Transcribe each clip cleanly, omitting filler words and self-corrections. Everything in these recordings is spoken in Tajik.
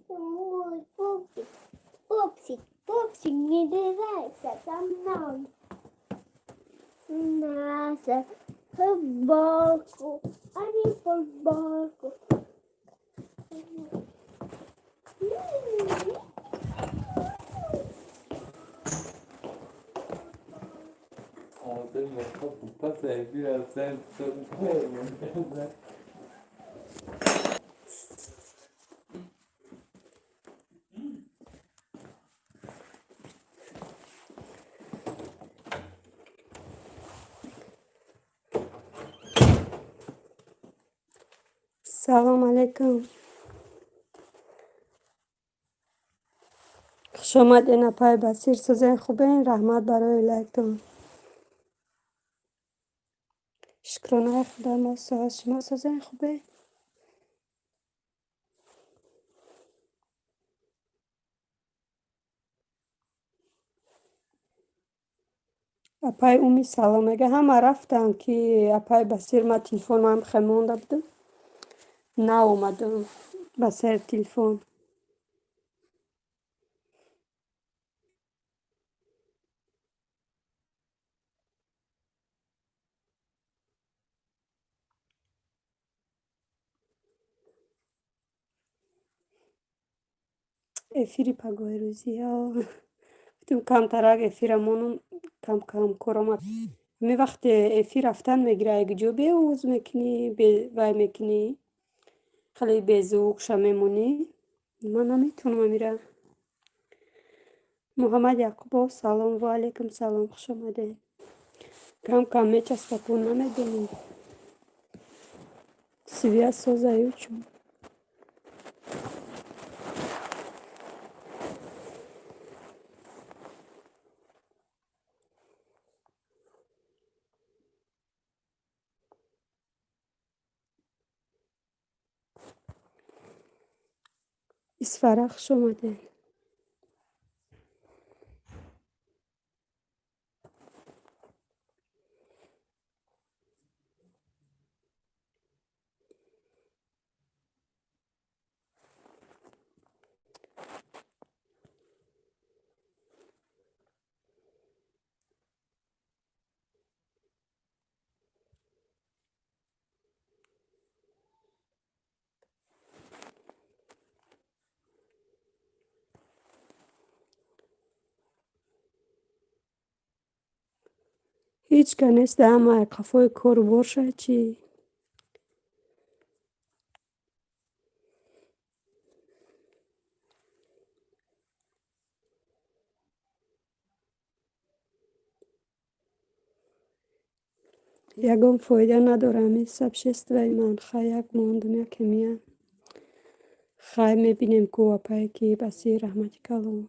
Мой пупсик, пупсик, пупсик, не дивайся за мною. Наша футболку, а не футболку. Салом алейкум. Хушомаден, апай Басир, созен, хубен? Раҳмат барои лайктон. Шукронаи Худо, мо соз, шумо созен, хубе? Апай Уми салом мега. Ҳама рафтанд, ки апай Басир, ма телефонам хе монда будам. Наомадам ба сари телефон. Эфири пагоҳи рӯзиҳо гуфтем, камтарак эфира монум, кам кам корома. Ҳамин вақте эфир рафтан мегира, якҷо беовоз мекунӣ, вай мекунӣ, хеле безувукша мемонӣ. Ман наметавонам амира. Муҳаммад Яқубов, салом, ва алейкум салом, хуш омадед. Кам кам мечаспакун, намедонам. Связь созаю чун. Исфара, хуш омадед. Ҳеҷ ка нест, ҳама қафои кору борша чӣ? Ягон фоида надорам ин сообществои ман. Хай, як мондум, яке мия. Хай, мебинем ку, апае ки Басир, раҳмати калон.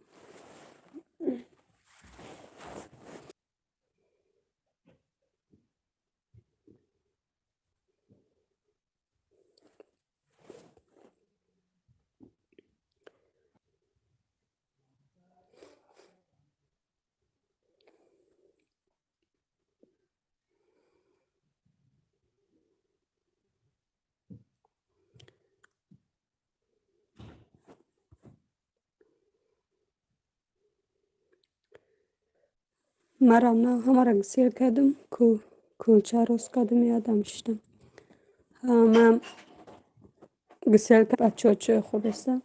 Марам на ҳамаро гусел кардам, кулча рост кардам, ядам шиштам. Ман гусел бачаҳо чой хӯрдастам.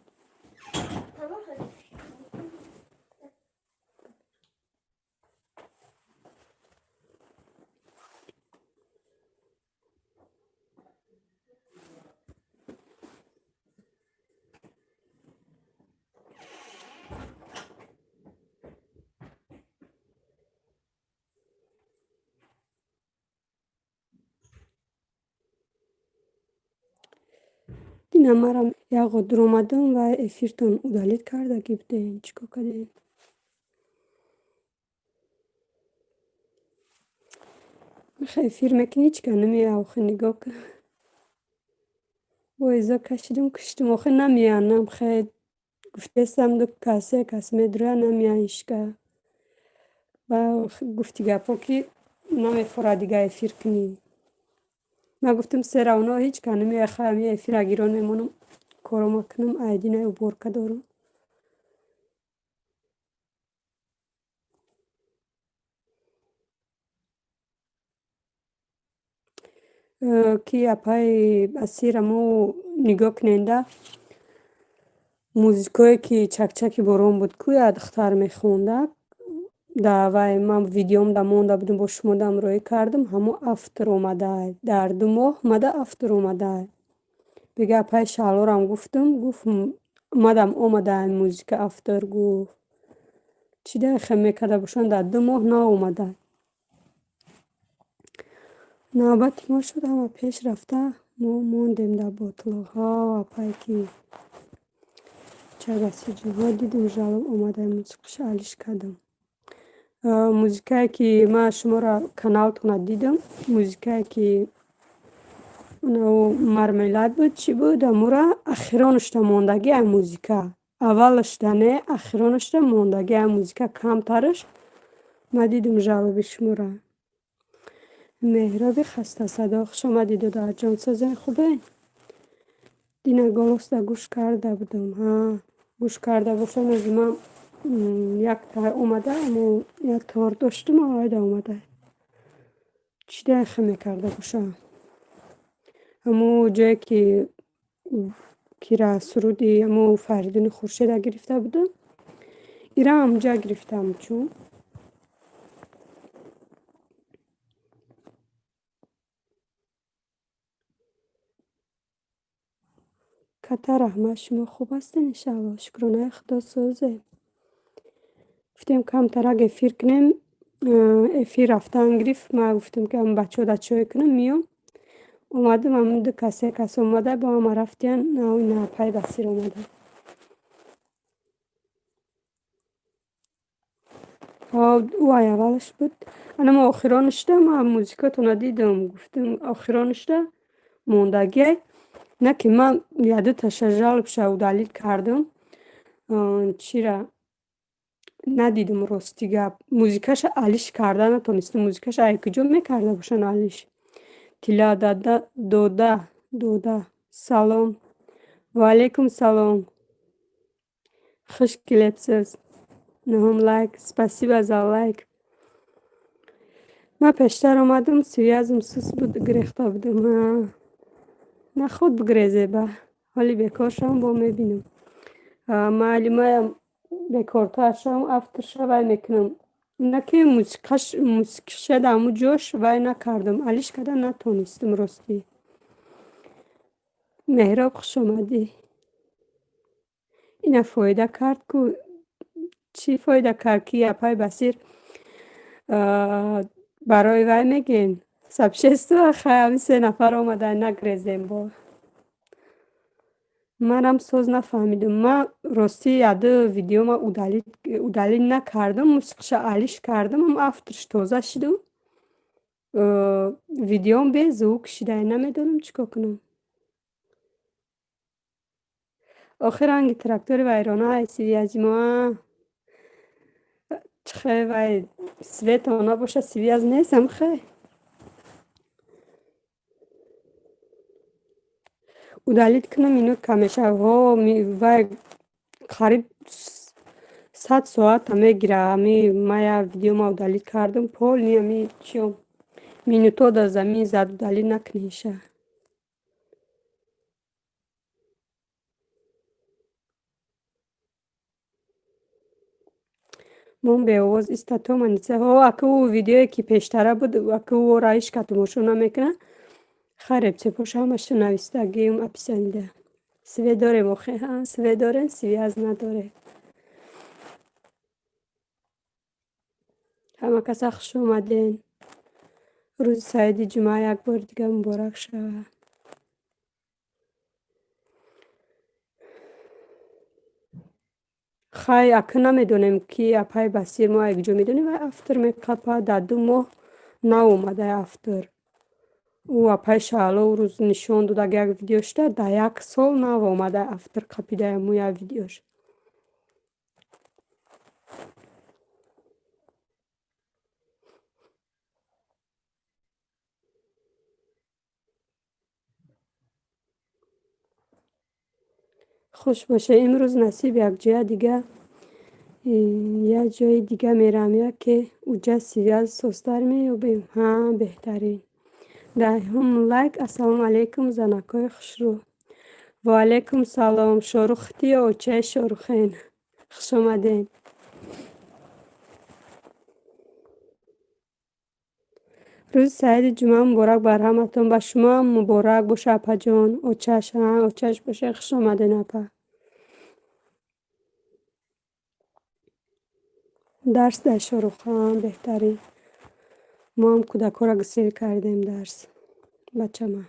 Дина марам яғо дуромадам ва эфиртон удалить кардагӣ будем. Чӣ кор кардем? Миха эфир мекунӣ, чӣ кар намея, охи нигоҳ кун. Бо изо кашидум, куштум, охи намея, намхе гуфтестам ду кас, се кас медуроя, намея ишка. Ба гуфти гапҳо ки намефора дига эфир кунӣ. Ман гуфтам се равно ҳеҷ кар намея, хай ами эфира гирон мемонам, корома кунам, айдинаи уборка дорам. Ки апаи Басира мо нигоҳ куненда, музикое ки чакчаки борон буд, ку як духтар мехонда, да вай ман видеомда монда будам, бо шумо ҳамроҳӣ кардам, ҳамо автор омадай. Дар 2 моҳ мада автор омадай. Бега апаи Шаҳлорам гуфтам, гуфт мадам омадай музика автор гуфт. Чӣ дай хел мекарда бошанд, дар 2 моҳ наомадай. Навбати мо шуд, ҳама пеш рафта, мо мондем дар ботлоқҳо. Апае ки чай Басирҷонҳо дидум, жалоб омадай, мусиқиша алиш кардам. Музикае ки ман шуморо каналтона дидам, музикае ки мармелад буд, чӣ буд, амура ахиронашта мондагӣ ай музика. Аввалашта не, ахиронашта мондагӣ ай музика камтараш. Ман дидум жалоби шуморо. Меҳроби хастасадо, хуш омадӣ, додарҷон, созен, хубе? Дина голосда гӯш карда будам. Ҳа, гӯш карда бошам, ози ман як та омада, амо як тор доштум, авайда омада. Чӣ дай хел мекарда боша? Ҳамо ҷое ки кира суруди ҳамо Фаридуни Хуршеда гирифта будам, ира ҳамҷа гирифтам чун. Ката раҳмат, шумо хуб ҳастед иншаалло? Шукронаи Худо, созем. Гуфтем камтарак эфир кунем, эфир рафтан гирифт. Ман гуфтам ки ҳамн бачаҳо да чой кунам, меём. Омадам, ҳамн ду кас, се кас омада, бо ҳама рафтиян, на апаи Басир омада. Ӯ ай аввалаш буд. Ана мо охиронашда ман музикатона дидам, гуфтам охиронашда мондагиай. На ки ман ядуташа жалобша удалить кардам. Чира надидум, рости гап. Музикаша алиш карда натонистам. Музикаша ай куҷо мекарда бошанд алиш? Тилла дада дода дода салом. Ва алайкум салом. Хуш келибсиз. Нуҳум лайк. Спасибо за лайк. Ман пештар омадам, связьм суст буд, гирехта будам. На худ бигрезе ба. Ҳоли бекор шавам, бо мебинам. Майли, маям бекортар шавам, авторша вай мекунам. На ки мусиқиша дар ҳамун ҷош вай накардам, алиш карда натонистам, ростӣ. Меҳроб, хуш омадӣ. Ина фоида кард ку, чӣ фоида кард ки апаи Басир барои вай мегӯен сообщество, хай ҳамин се нафар омада, нагрезем бо. Манам соз нафаҳмидам. Ман ростӣ яду видеома удалить накардам, мусиқиша алиш кардам, ам авторш тоза шиду. Видеом бе звук шидай, намедонам чӣ кор кунам. Охир ранги трактори вайрона ай связи мо, а? Чихе вай свето набоша, связь нест амхе. Удалить кунам, минут кам мешавад. Ҳо, вай қариб 100 соата мегира. Ами ма як видео ма удалить кардам, полный ами чиё минуто да замин зад, удалить накуниша. Мон беовоз иста то маница. Ҳо, ака, ӯ видеое ки пештара буд, ака, ӯро ҳеч тамошо намекунад. Хайр, репцепош ҳамаша навистагиам описание да. Свет дорем охе, свет дорем, связь надорем. Ҳама каса хуш омаден. Рӯзи саиди ҷумъа як бори дига муборак шавад. Хай, ака, намедонем, ки апаи Басир мо якҷо медонем, вай автор меқапад, дар 2 моҳ наомада автор. Ӯ апаи Шаҳло ӯ рӯз нишон дод, як видео шуда, дар як сол нав омада автор қапида ҳамун як видеош. Хуш боша. Имрӯз насиб якҷоя дига, як ҷои дига мерам, яке уҷа связь созтар меёбем. Ҳа, беҳтарин. Даҳум лайк. Ассалому алайкум, занакҳои хушрӯ. Ва алайкум салом. Шоҳрухти ё очаи Шоҳрухен? Хушомадед. Рӯзи саиди ҷумъа муборак бар ҳаматон. Ба шумоам муборак боша, апаҷон. Очаш, очаш боша. Хуш омадед, апа. Дарс дар Шоҳруххан беҳтарин. Мо ҳам кӯдакҳоро гусел кардем дарс. Бачама.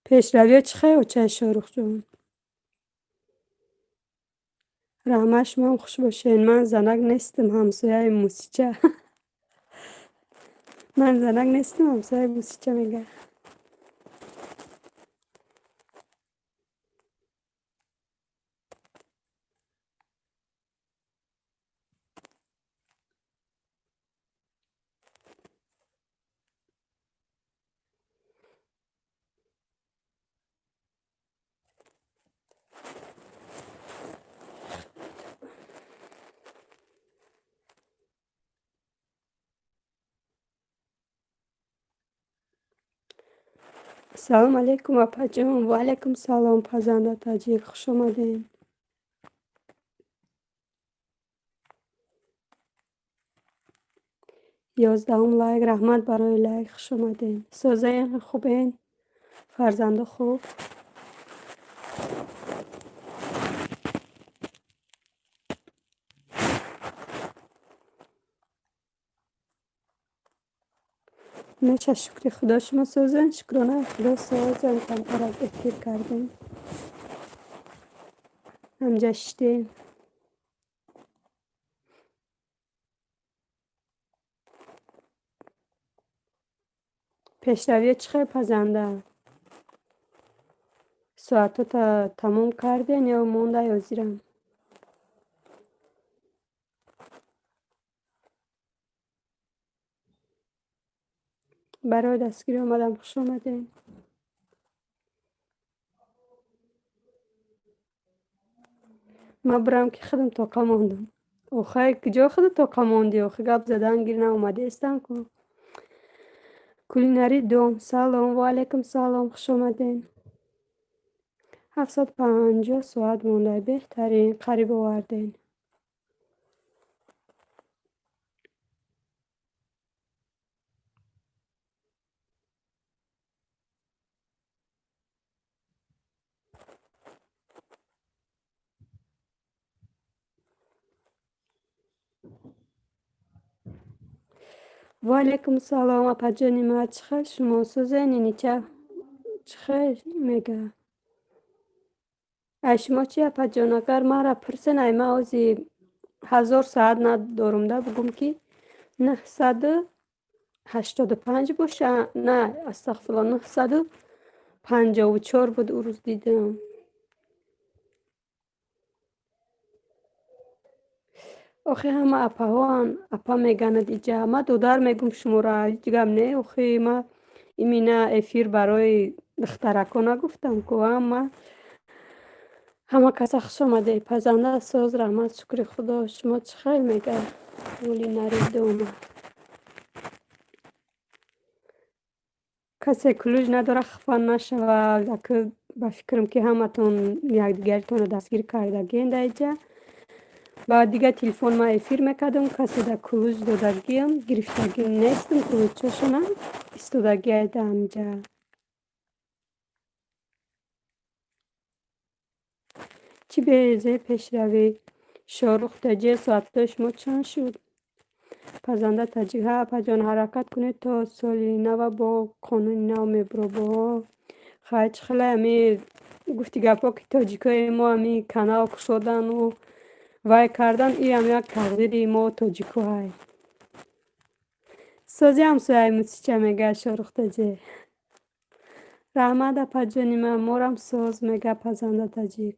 Пешравиҳо чӣ хел, очаи Шоҳрухҷон? Раҳмат, шумоам хуш бошед. Ман занак нестам, ҳамсояи мусича. Ман занак нестам, ҳамсояи мусича мегӯяд. Ассалому алайкум, апаҷон. Ва алайкум салом, пазанда таҷик. Хуш омадед. 11-ум лайк. Раҳмат барои лайк. Хуш омадед. Созаен, хубен? Фарзандо хуб? Меша, шукри Худо, шумо созен? Шукронаи Худо, созем. Камтарак эфир кардем. Ҳамҷа шиштем. Пешравиҳо чӣ хел, пазанда? Соатҳо тамом карден ё монда ҳозирам? Барои дастгирӣ омадам. Хуш омадед. Ман бурам, ки худам тоқа мондам. Охай, куҷо худу тоқа мондӣ? Охи, гап задан гир наомадаистам ку. Кулинари дом. Салом. Ва алайкум салом. Хуш омадед. 750 соат монда. Беҳтарин, қариб овардед. Ва алайкум салом, апаҷони ман. Чӣ хел шумо? Созен? Инича чӣ хел мега? Ай шумо чӣ, апаҷон? Агар маро пурсен, ай ман ози 1000 соат надорум да, бугум, ки 985 боша. На, астағфирулло, 954 буд, ӯ рӯз дидам. Охи, ҳама апаҳоам апа меганад иҷа. Ма додар мегум шуморо, ҳеҷ гап не. Охи, ма имина эфир барои Духтарако нагуфтам ку, ҳама ҳама каса хуш омадед. Пазанда соз, раҳмат, шукри Худо. Шумо чӣ хел, мега гули нари дома. Касе ключ надора, хафа нашавад. Ака, ба фикрам, ки ҳаматон якдигаритонро дастгир кардагиен дар иҷа. Ба дигар телефон ман эфир мекардам, касе да ключ додагиам, гирифтагим нестам, ключошона истодагиай дар ҳамҷа. Чӣ безе пешравӣ? Шоҳрух таҷия, соатҳои шумо чанд шуд? Пазанда таҷик, ҳа, апаҷон, ҳаракат кунед, то соли нава бо қонуни нав мебуробо. Хай, чӣ хеле ами гуфти гапҳо, ки тоҷикои мо ами канал кушодану вай кардан, иам як тақдири мо тоҷико ҳай. Сози ҳамсояи мусича, мега Шоҳрух таҷи. Раҳмат, апаҷони ман, морам соз, мега пазанда таҷик.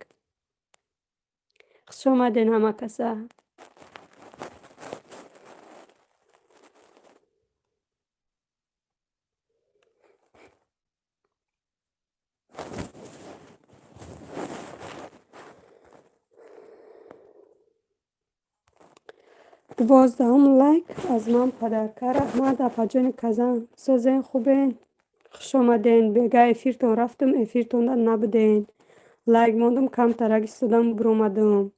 Хуш омаден ҳама каса. 12-ум лайк аз ман подарка. Раҳмат, апаҷони казан. Созен, хубен? Хуш омаден. Бега эфиртон рафтум, эфиртонда набуден. Лайк мондум, камтарак истодам, биромадам.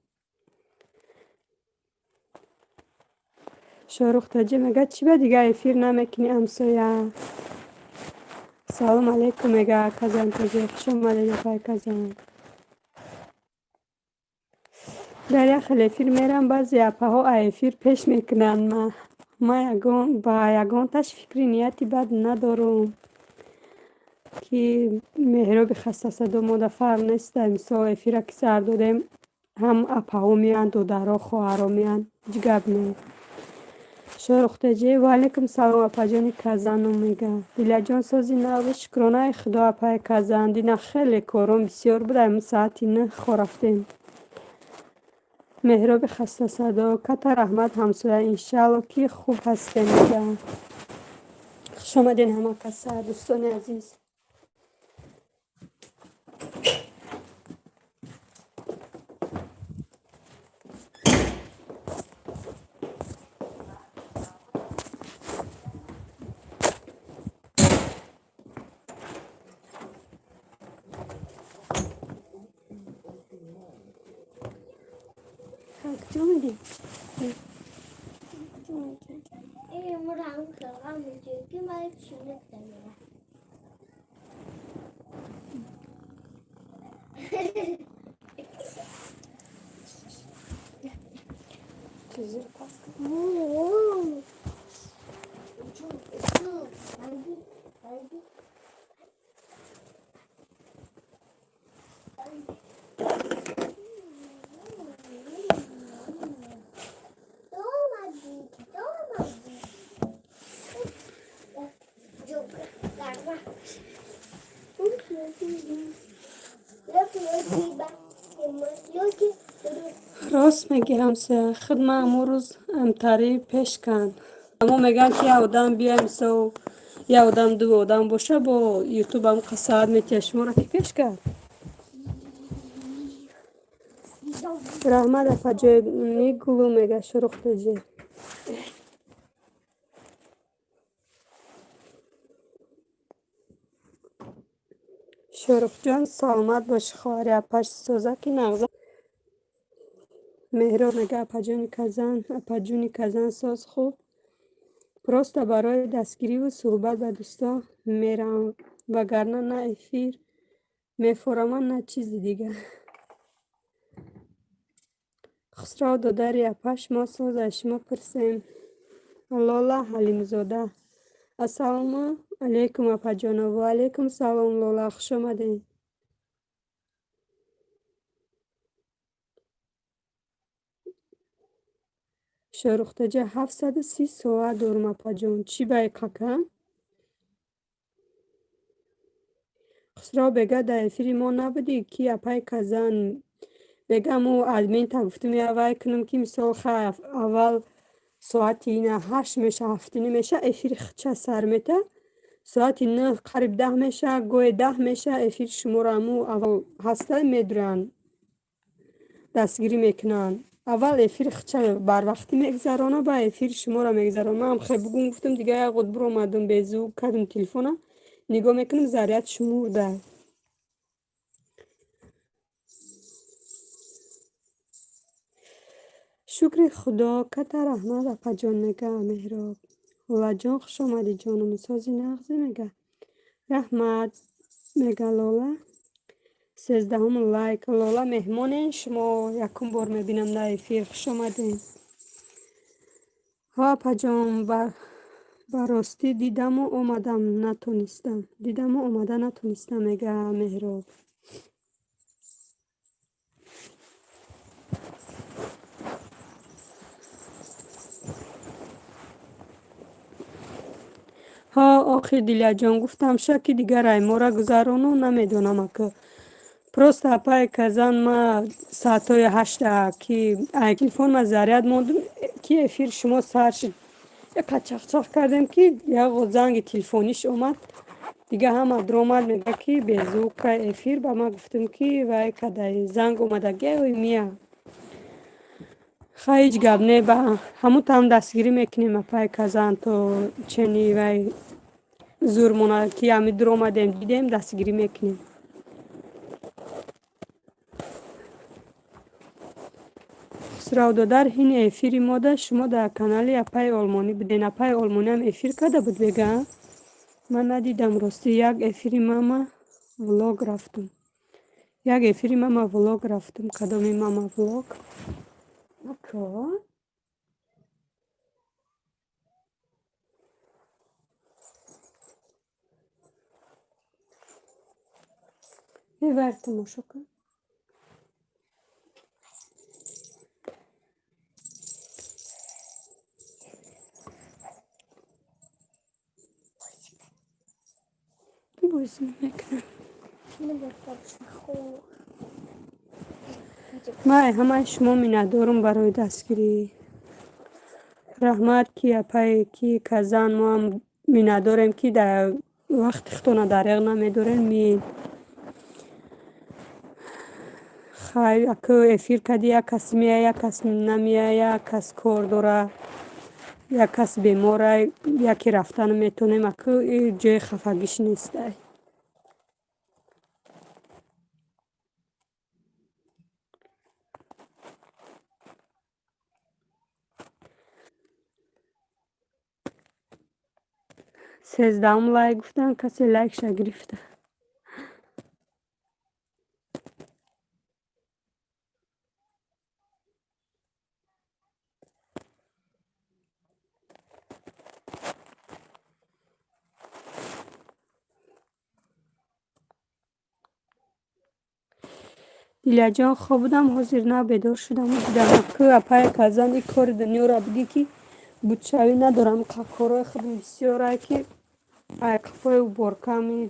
Шоҳрух таҷи мега, чӣ ба дигар эфир намекунӣ, ҳамсоя? Салом алейкум, мега Казан таҷи. Хуш омадед, апай Казан. Дар як хел эфир мерам, баъзе апаҳо а эфир пеш мекунанд. Ма ягон ба ягонташ фикри нияти бад надорум, ки меҳроби хастасадо мода фарқ неста. Мисол, эфира ки сар додем, ҳам апаҳо меянд, додаро, хоҳаро меянд, ҳеҷ гап не. Шоҳрухтаҷӣ, ваалайкум салом, апаҷони Казану, мега. Дилаҷон, сози нави? Шукронаи Худо, апаи Казан. Дина хеле кором бисёр буд, ами саати 9 хо рафтем. Меҳроби хастасадо, ката раҳмат, ҳамсоя, иншаалло, ки хуб ҳастем, мега. Хуш омаден ҳама каса, дӯстони азиз. Куҷо медӣ? Ин ки ман чӣ мера. Чизиро пас. Рост мегӣ, ҳамсоя. Худ ман ҳамун рӯз амтарӣ пеш канд. Амо мегӯянд, ки як одам бия, мисол, як одам, ду одам боша, бо ютуб ам қасаат метиҳад, шуморо ки пеш кард. Раҳмат, апаҷони гулу, мега Шурухтаҷӣ. Шоҳрухҷон, саломат бошӣ, хоҳари апаш, соза ки нағза. Меҳроб мега, апаҷони Казан, апаҷуни Казан, соз, хуб. Просто барои дастгириву суҳбат ба дӯстон меравам, вагарна на эфир мефорамам, на чизи дигар. Хусрав, додари апаш мо соз, аз шумо пурсем. Лола Ҳалимзода. Ассалому алайкум, апаҷоно. Ва алайкум салом, Лола, хуш омадед. Шоҳрухтаҷа, 730 соат дорум, апаҷон. Чӣ ба кака? Хусрав бега, дар эфири мо набудӣ, ки апаи Казан бега, мо админта гуфтум, я вай кунам, ки мисол, хай, аввал соати ина 8 меша, 7:30 меша, эфири хча сар мета. Соати 9, қариб 10 меша, гоҳе 10 меша, эфири шуморо ҳаму аввал ҳаста медуранд, дастгирӣ мекунанд. Аввал эфири хича барвақтӣ мегзарона, ба эфири шуморо мегзарона. Ман хе бугум гуфтам, дига як ғуд биромадам, безук кардам телефона, нигоҳ мекунам, заряд шумурда. Шукри Худо, ката раҳмат, апаҷон, мега Меҳроб. Лолаҷон, хуш омадӣ, ҷонум, сози нағзӣ, мега. Раҳмат, мега Лола. 13-ум лайк. Лола, меҳмонен шумо, якум бор мебинам дар эфир, хуш омадем. Ҳо, апаҷон, ба ростӣ дидаму омадам натонистам. Дидаму омада натонистам, мега Меҳроб. Ҳо, охи Диляҷон, гуфтам шаки дигар аймора гузарону намедонам ака. Просто апай казан ма соатҳои 8 ки ай телефон ма заряд мондум, ки эфир шумо сар шуд. Яка чахчах кардем, ки як занги телефониш омад. Дига ҳама дуромад, мега ки безука эфир, ба ма гуфтам ки вай кадай занг омадагия ой мия. Хай, ҳеҷ гап не, ба ҳамун там дастгирӣ мекунем, апай казан, то чени вай зурмона ки ҳами дуромадем, дидем, дастгирӣ мекунем. Хусрав додар, ҳини эфири мода шумо дар канали апаи Олмонӣ буден. Апаи Олмониам эфир карда буд, бега? Ман надидам, ростӣ, як эфири мама влог рафтум. Як эфири мама влог рафтум. Кадоми мама влог? Ако? Вер тамошо кун. Бозӣ мекунам. Ман ҳамаи шумо миннатдорум барои дастгирӣ. Раҳмат, ки апае ки казан моам миннатдорем, ки дар вақти худтона дареғ намедорем, мием. Хайр, аку эфир кардӣ, як кас меяд, як кас намеяд, як кас кор дора, як кас бемора, яке рафта наметонем, аку ҷои хафагиш нестай. 13-ум лайк гуфтам, касе лайкша гирифта. Диляҷон, хоб будам, ҳозир нав бедор шудаму дидам, аку апай казан и кори дунёро бигӣ ки будшавӣ надорам, корҳои худам бисёрае, ки ай қафои уборками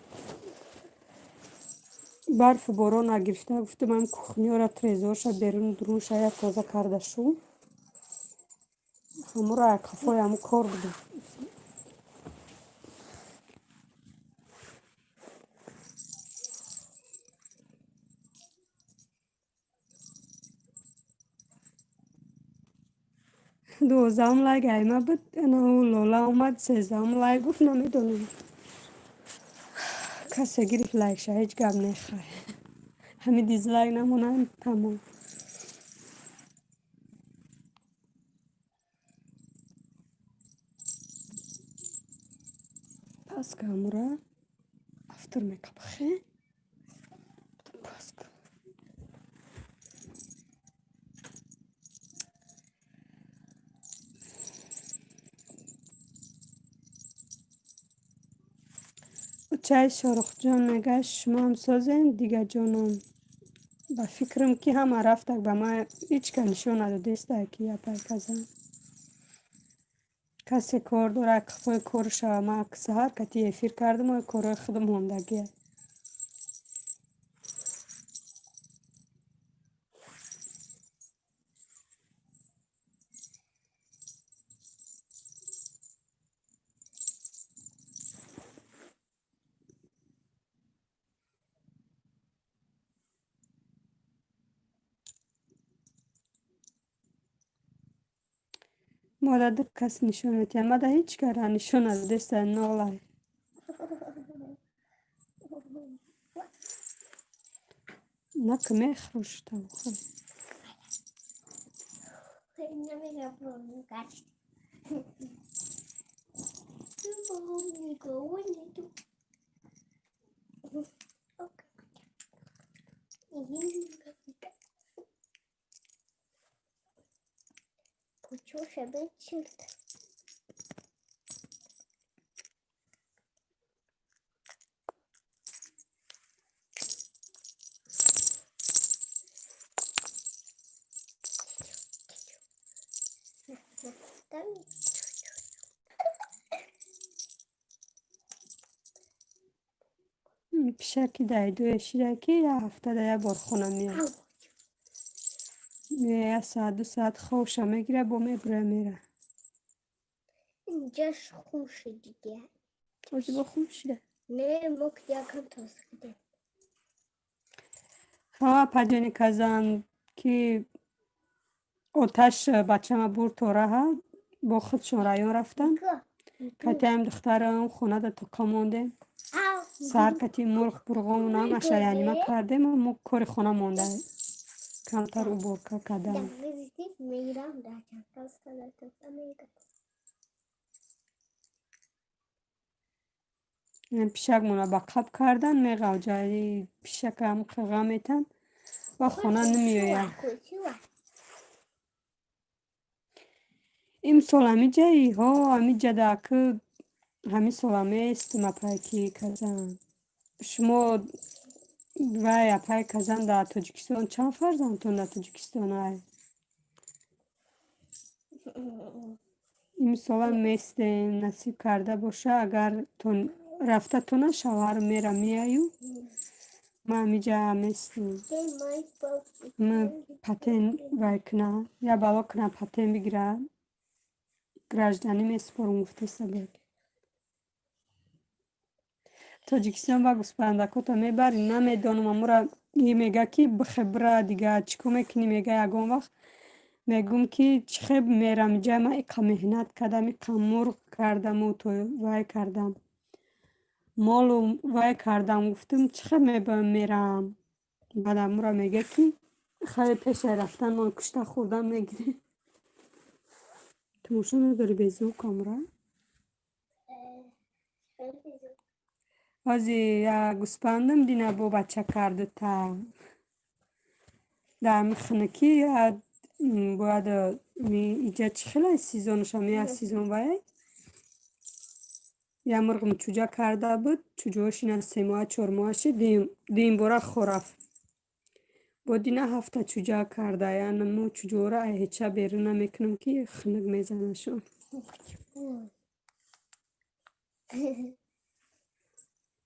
барфу борон нагирифта, гуфтам ам кухняро, трезорша, беруну дурунша як тоза карда шу. Ҳамуро ай қафои ҳаму кор будам. 12-ум лайк айма буд, ана Лола омад, 13-ум лайк гуфт, намедонам. Касе гирифт лайкша, ҳеҷ гап нехай. Ҳами дизлайк намонанд, тамом. Пас камура автор мекапхе. Пас. Учаи Шоҳрухҷон мега, шумоам созен, дигаҷонум. Ба фикрам ки ҳама рафтак, ба ман ҳеҷ ка нишон надодеста, ки апай казан. Касе кор дорад, қафои кору шава. Ман саҳар кати эфир кардам, ой корҳои худам мондагия. Мода ду кас нишон метиҳад. Мада ҳеҷ кара нишон надодеста, нолай. Нака мехӯрш тавхо. Никого нету. Почуша бечирт. Там. Пишаки дайдуе шида, ки як ҳафтада як бор хона меяд. Як саат, 2 саат хобша мегира, бо мебура, мера. Инҷаш хун шудига. Ози бо хун шида. Не, мо якам тоза кардем. Ҳа, апаҷони казан, ки оташ бачама бурд то раҳа, бо худшон район рафтан. Катиам духтарам хонада тоқа мондем. Саҳар кати мурғ бурғомона ҳамаша янима кардем, мо кори хона монда. Камтар уборка кардам. Мегирам да чанд та мегирам. Пишакмона ба қаб кардан, меғавҷа, пишакам қиға метан ва хона намеояд. Имсол ҳамиҷаи ҳо, ҳамиҷада аку ҳамин сола местум, апайки казан. Шумо вай, апай казан, дар Тоҷикистон чанд фарзандтон дар Тоҷикистон ай? Имсола местем, насиб карда боша, агар рафтатона шавҳар мера меяю. Ма ҳамиҷа местум. М патент вай куна, я бало куна, патент бигира. Гражданӣ месупорум гуфтеста буд. Тоҷикистон ба гӯспандакото мебарӣ, намедонам, амура мега, ки бихе бира, дига чӣ кор мекунӣ, мега. Ягон вақт мегӯм, ки чӣ хеб мерам иҷа, ман иқа меҳнат кардам, иқа мурғ кардаму то вай кардам, молу вай кардам, гуфтум, чӣ хеб мерам. Баъд амура мега, ки хеле пешаи рафтан мо кушта хӯрдан мегирем. Тамошо надорӣ беззвук амура? Ҳози як гӯспандам дина бо бача карду та дар хунукӣ бояд иҷа чӣ хеле сезонашам, як сезон вай як мурғм чӯҷа карда буд, чӯҷаҳош ина 3 моҳа, 4 моҳа шид, дуюмбора хорафт. Бо дина ҳафта чӯҷа карда, яъне мо чӯҷаҳоро ҳеча берун намекунем, ки хунук мезанашон.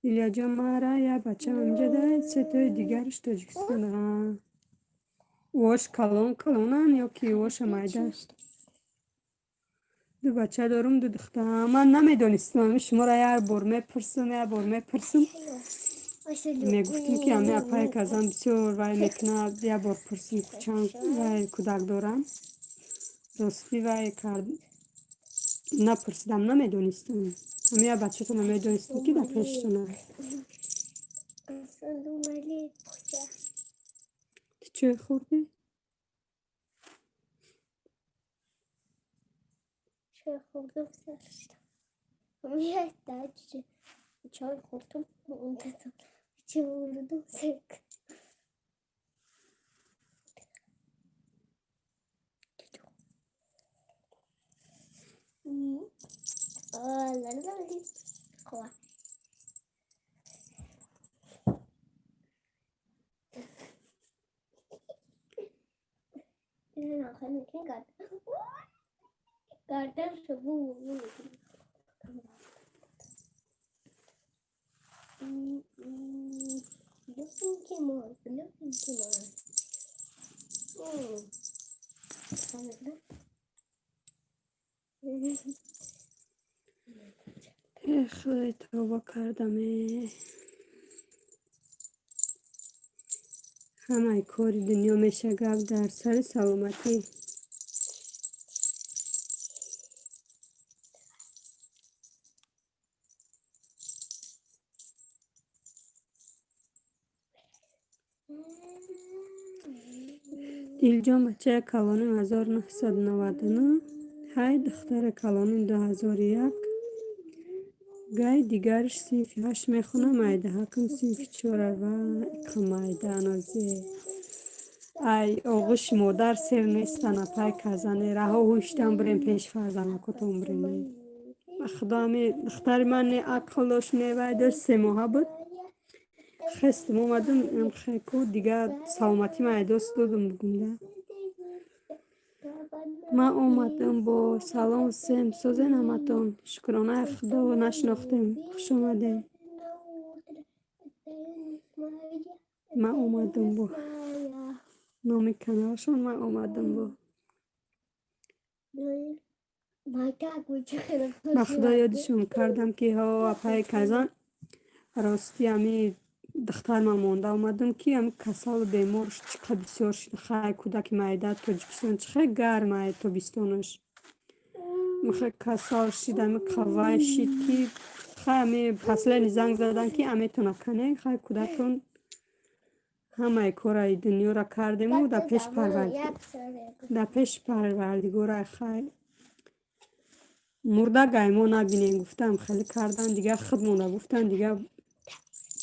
Ильяҷон, мара як бачаам инҷа дорад, сетои дигараш Тоҷикистон. Ош калон калонанд ё ки оша майда? Ду бача дорум, ду духтар. Ман намедонистам, шуморо як бор мепурсам, як бор мепурсам. Мегуфтем, ки ами апай казан бисёр вай мекунад, як бор пурсим, чанд вай кӯдак дорам. Ростӣ вай кард, напурсидам, намедонистам. Ами як бачатона медонистам, ки дар пештона. Салом алейкум. Ту чой хӯрдӣ? Чой хӯрдам, сар шудам. Чой хӯрдам, чой хӯрдам, сар. Э, Худои, тавба кардаме. Ҳамаи кори дунё меша, гап дар сари саломатӣ. Дилҷон, бачаи калоним 1999, ҳай, духтари калоним 2001. Гай дигарш синфи ҳашт мехонам, майдаҳакам синфи чора ва иқа майда нозе. Ай оғӯши модар сер нестан, апай казане, раҳо ҳуштан бирем пеш фарзандакотон бирем. Ба худо, ами духтари ман не ақл дошт, не вай дошт, 3 моҳа буд. Хестам омадам, хеку дига саломатӣ ман айдост додум бугумда. Ман омадам бо салом всем, созен ҳаматон. Шукронаи худо, нашинохтем. Хуш омадем. Ман омадам бо номи каналшон, ман омадам бо. Ба худо, ёдишон кардам, ки ҳо, апаи казан, рости ами духтарман монда омадам, ки ами касалу бемор чӣ қадр бисёр шуд. Хай, кӯдаки майда, Тоҷикистон чӣ хел гарм ай тобистонаш. Михе касал шид, ами қавай шид, ки хай, ами последний занг задан, ки аметона кане, хай, кӯдакон, ҳамаи кораи дунёра кардему дар пеш парвардигора, хай, мурда гаймо набинем гуфтам, хеле кардан, дига худ монда гуфтан, дига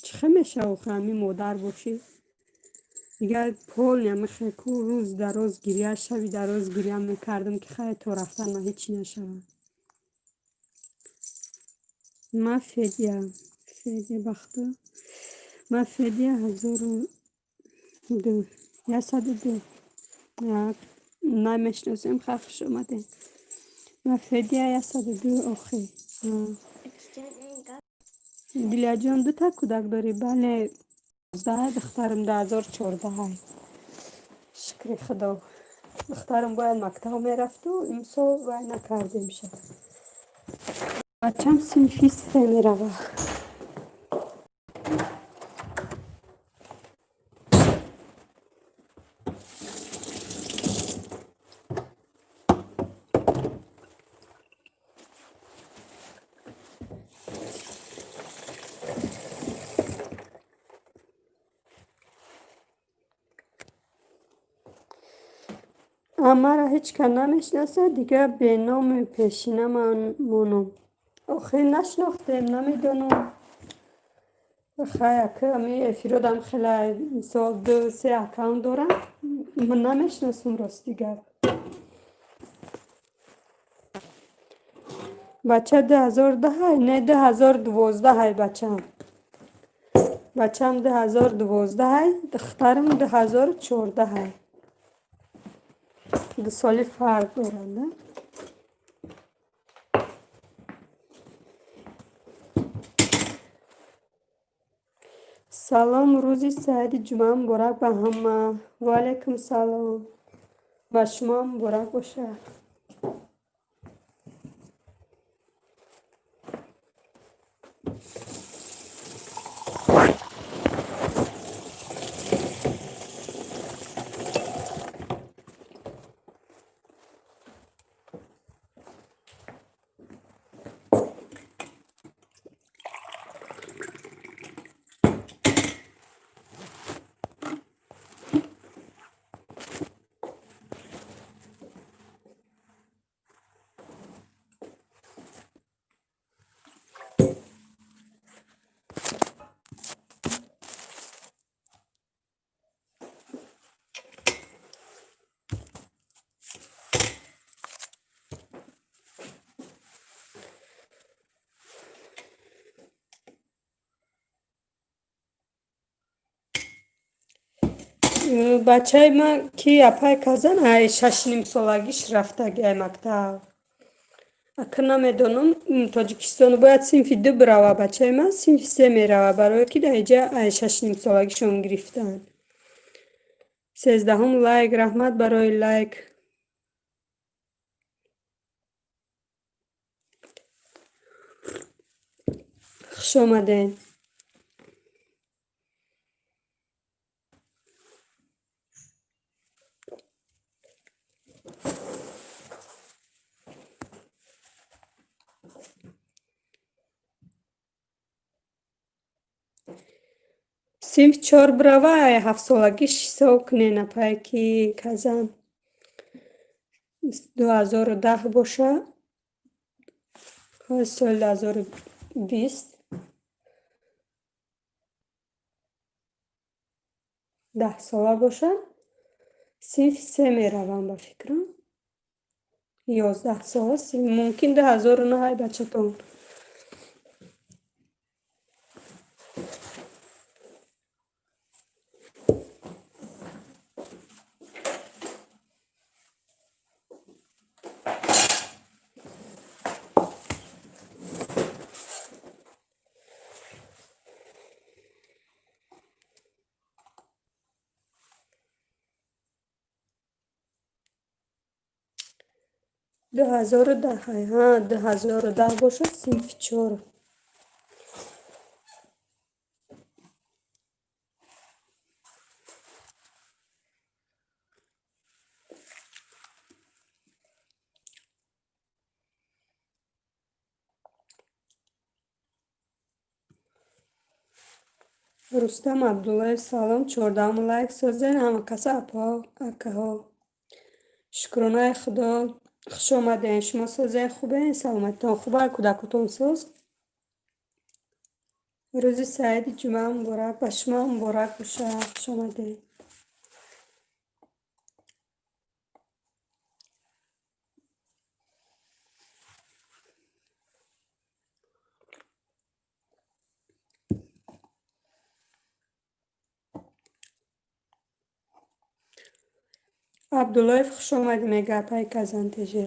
чӣ хел мешава охир, ами модар бошӣ, дига полный ами хеку рӯз дар рӯз гиря, шаби дар рӯз гиря мекардам, ки хай, то рафтан ма ҳечи нашавад. Ма Федя, Федя, бахто, ма Федя 1002, 102, намешиносем, хай, хуш омадем. Ма Федя 102 охи. Дилияҷон, дута кӯдак дорӣ? Бале, духтарам 2014. Шукри худо, духтарам бояд мактаб мерафту имсол вай накардемша. Бачам синфи се мерава. Маро ҳеҷ кас намешиносад, дига беноми пешина монам. Охир нашинохтем, намедонам. Хай, ака, ами эфиродам хеле, мисол, ду се аккаунт дорам, ман намешиносам, рости гап. Бача 2010, не, 2012 бачам. Бачам 2012, духтарам 2014. 2 соли фарқ доранд. Салом, рӯзи саиди ҷумъа муборак ба ҳама. Ва алайкум салом. Ба шумо муборак бошад. Бачаи ман ки, апай казан, ай 6,5 солагиш рафтаги ай мактаб. Ака, намедонам, Тоҷикистону бояд синфи ду бирава, бачаи ман синфи се мерава, барое ки дар иҷа ай 6,5 солагишон гирифтанд. 13-ум лайк, раҳмат барои лайк. Хуш омадед. Синфи чор бирава, ҳафтсолагиш ҳисоб кунен, апае ки казан 2010 боша, соли 2020, 10 сола бошад, синфи се меравам, ба фикрам. 11 сола, мумкин 2009 бачатон. 2010, ҳа, 2010 бошад, синфи чор. Рустам Абдуллаев, салом, 14-ум лайк созен, ҳама каса, апаҳо, акаҳо. Шукронаи Худо, хуш омадем. Шумо созен, хубен, саломатитон хуба, кӯдакотон соз? Рӯзи саиди ҷумъа муборак, ба шумо муборак бошад, хуш омадед. Абдуллоев, хуш омадӣ, мега апаи Казантеже.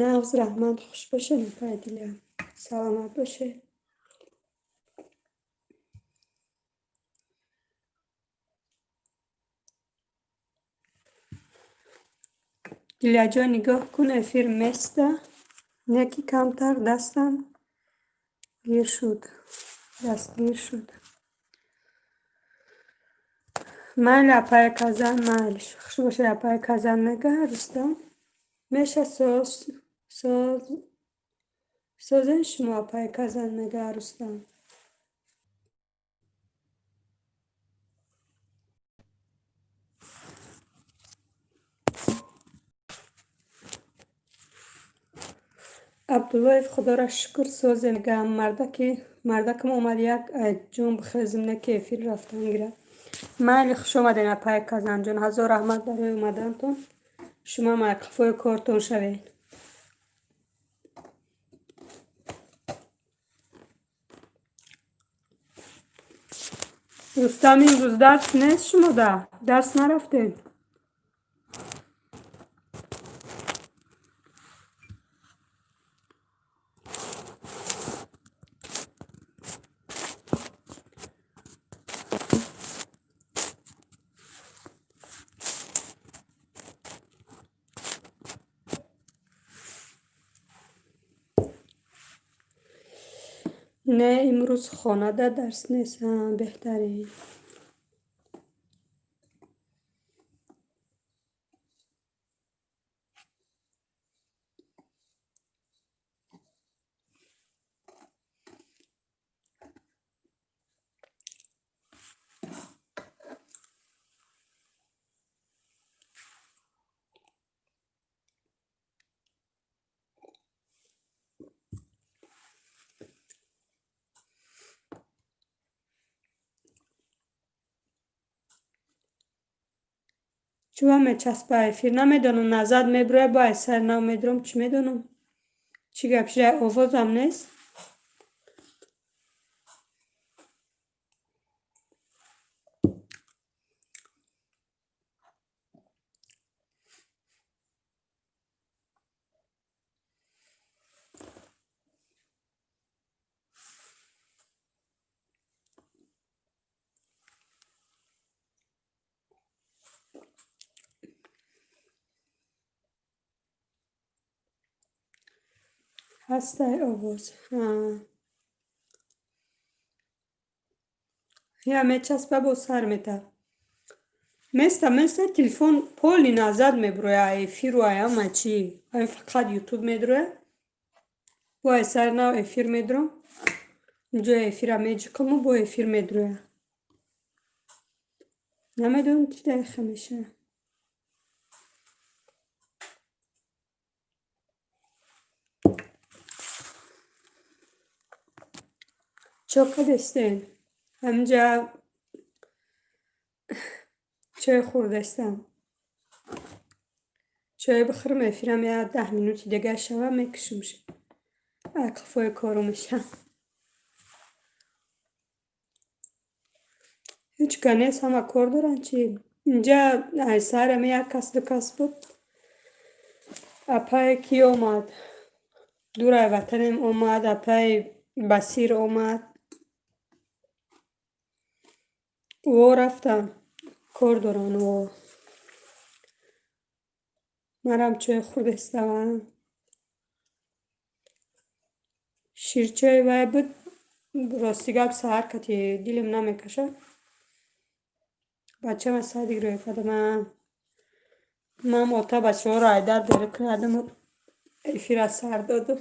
Нағз, раҳмат, хуш бошед, апаи Дилия. Саломат бошед. Дилияҷон, нигоҳ кун, эфир места, не ки камтар дастам гир шуд. Дастгир шуд. Майли, апаи Казан, майли. Хуш бошед, апаи Казан, мега Рустам. Меша соз соз созен шумо, апаи Казан, мега Рустам. Абдуллоев, худоро шукр, созе, мега. Мардаки мардакам омад, як ҷон бихезм, не ки эфир рафтан гирад. Майли, хуш омаден, апаи Казанҷон. Ҳазор раҳмат барои омадантон. Шумо қафои кортон шавед. Рустам, имрӯз дарс нест шумода? Дарс нарафтед? Не, имрӯз хонада дарс нест. Беҳтарин. Чӯба мечаспа эфир? Намедонам, назад мебирояд, бо аз сари нав медурам, чӣ медонам? Чӣ гап шуда, овозам нест? Ҳастай овоз. Я мечаспа, бо сар мета. Места, места, телефон поли назад меброя, эфиру ай ҳама чӣ. Ай фақат Ютуб медроя. Бо ай сари нав эфир медром. Ҷои эфира меҷиқаму бо эфир медроя. Намедонам, чӣ дақиқа мешава. Чо кардестен? Ҳаминҷа чой хӯрдастам. Чой бихӯрам, эфирам я 10 минути дига шава, мекушумш. Ай қафои кору мешам. Ҳеҷ ка нест, ҳама кор доранд чӣ? Инҷа ай саҳараме як кас, ду кас буд. Апае ки омад? Дурай ватанем омад, апаи Басир омад. Во рафтанд. Кор доранд во. Манам чой хӯрдастам. Ширчой вай буд. Рости гап, саҳар кати дилем намекашад. Бачама садик рӯя кардам. Ман ота бачаҳоро айдар беру кардаму эфира сар додам.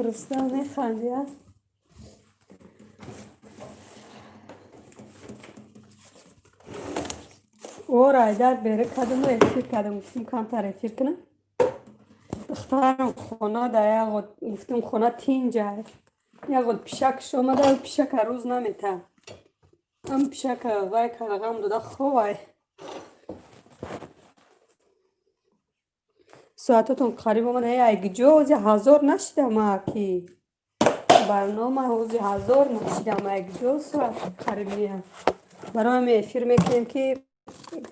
Рустам, механди, а? Ора айдар беру кардаму эфир кардам. Гуфтам, камтар эфир кунам. Духтарам хона да ягот, гуфтам, хона тинҷа. Ягот пишакш омада, пишака рӯз намета. Ам пишака вай кара, ғам дода ховай. Соатотон қариб омада. Эй, ай ҷо ози 1000 нашидам, ки барнома ози 1000 нашидам, ай ҷо соат қариб меяд. Барои ҳамин эфир мекунем, ки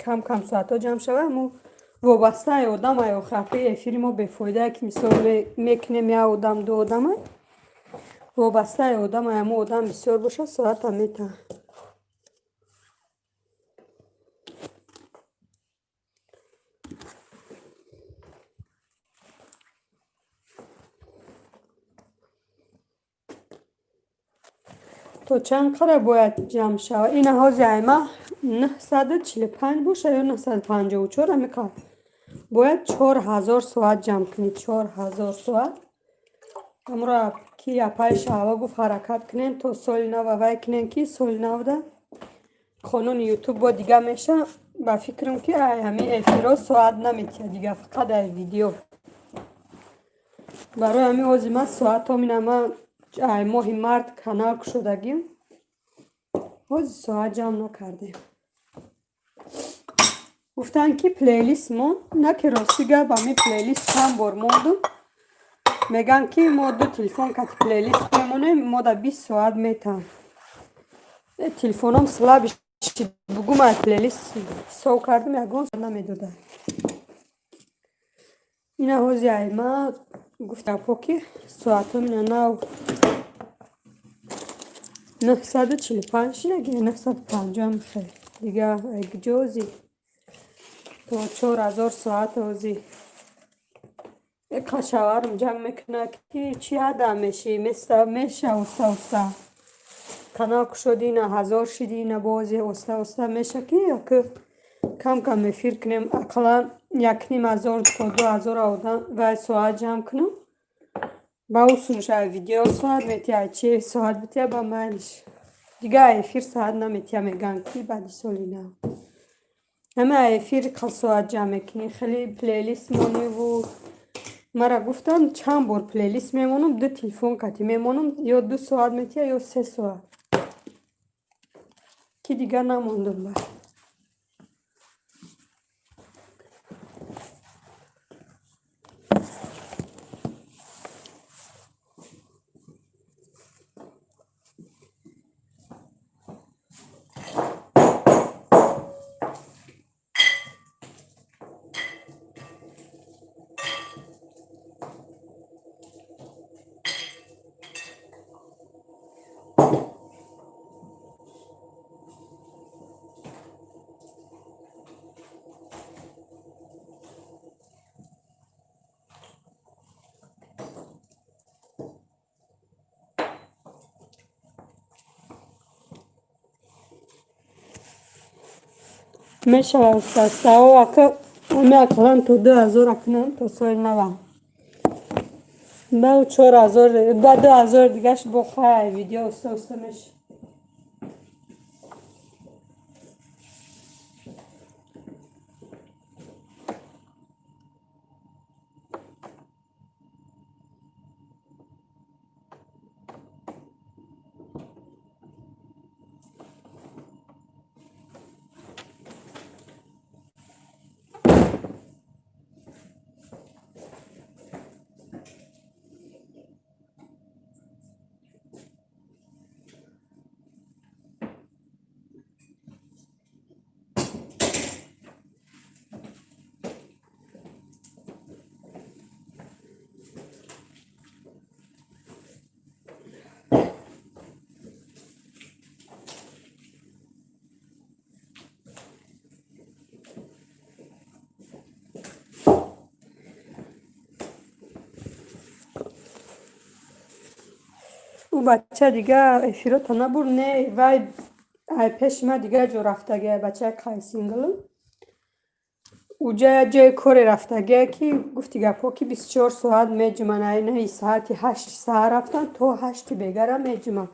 кам кам соатҳо ҷамъ шава. Мо вобастаи одам ай охапи эфири мо бефоида, ки мисол мекунем, як одам, ду одама, вобастаи одам ай. Ҳамо одам бисёр бошад, соата мета. То чанд қадр бояд ҷамъ шавад? Ина ҳози айма 945 боша ё 954, ҳамин бояд 4000 соат ҷамъ кунӣ, 4000 соат. Ҳамро ки апаи Шаҳво гуфт, ҳаракат кунем, то соли нава вай кунем, ки соли навда қонуни Ютуб бо дига меша. Ба фикрам, ки ай ҳамин эфирҳо соат наметиҳад дига, фақат ай видео. Барои ҳамин ҳози ман соатҳо мина, ман ай моҳи март канал кушодагим, ҳози соат ҷамъ накардем. Гуфтанд, ки плейлист мон на, ки рости гап, ҳамин плейлист чанд бор мондум. Мегӯянд, ки мо ду телефон кати плейлист мемонем, мо да 20 соат метаҳам. Телефоном слабый шид, бугум, ай плейлист ҳисоб кардам, ягон намедода. Ина ҳози ай ма гуфтапо, ки соатҳо мина нав 945 шидаги, 950 мехел дига. Ҷози то 4000 соат ҳози қашаварм ҷанг мекунад, ки чӣ ҳада меши, места меша, оста оста канал кушоди, ина 1000 шиди, ина бози оста оста меша, ки яки кам кам эфир кунем, ақаллан 1500 то 2000 одам вай соат ҷамъ кунам. Ба усунша видео соат метиҳад, чи соат битиҳад, ба майлиш. Дига эфир соат наметия, мегӯянд, ки баъди соли нав ҳама эфир соат ҷамъ мекунӣ, хеле плейлист мониву мара гуфтанд, чанд бор плейлист мемонам, ду телефон кати мемонам, ё 2 соат метия, ё 3 соат, ки дигар намондум ба. Мешавад устастао, ака, ами ақаллан то 2000 акунам, то соли нава. Ба 4000, ба 2000 дигаш бо хай видео уста уста мешавад. Ӯ бача дига эфирота набур, не, вай ай пеши ма дигар ҷо рафтагия, бачаи қайсинглм. Уҷа як ҷои коре рафтагия, ки гуфти гапҳо, ки 24 соат меҷуман, ай наи саати 8 саҳар рафтан, то 8 бегара меҷуман.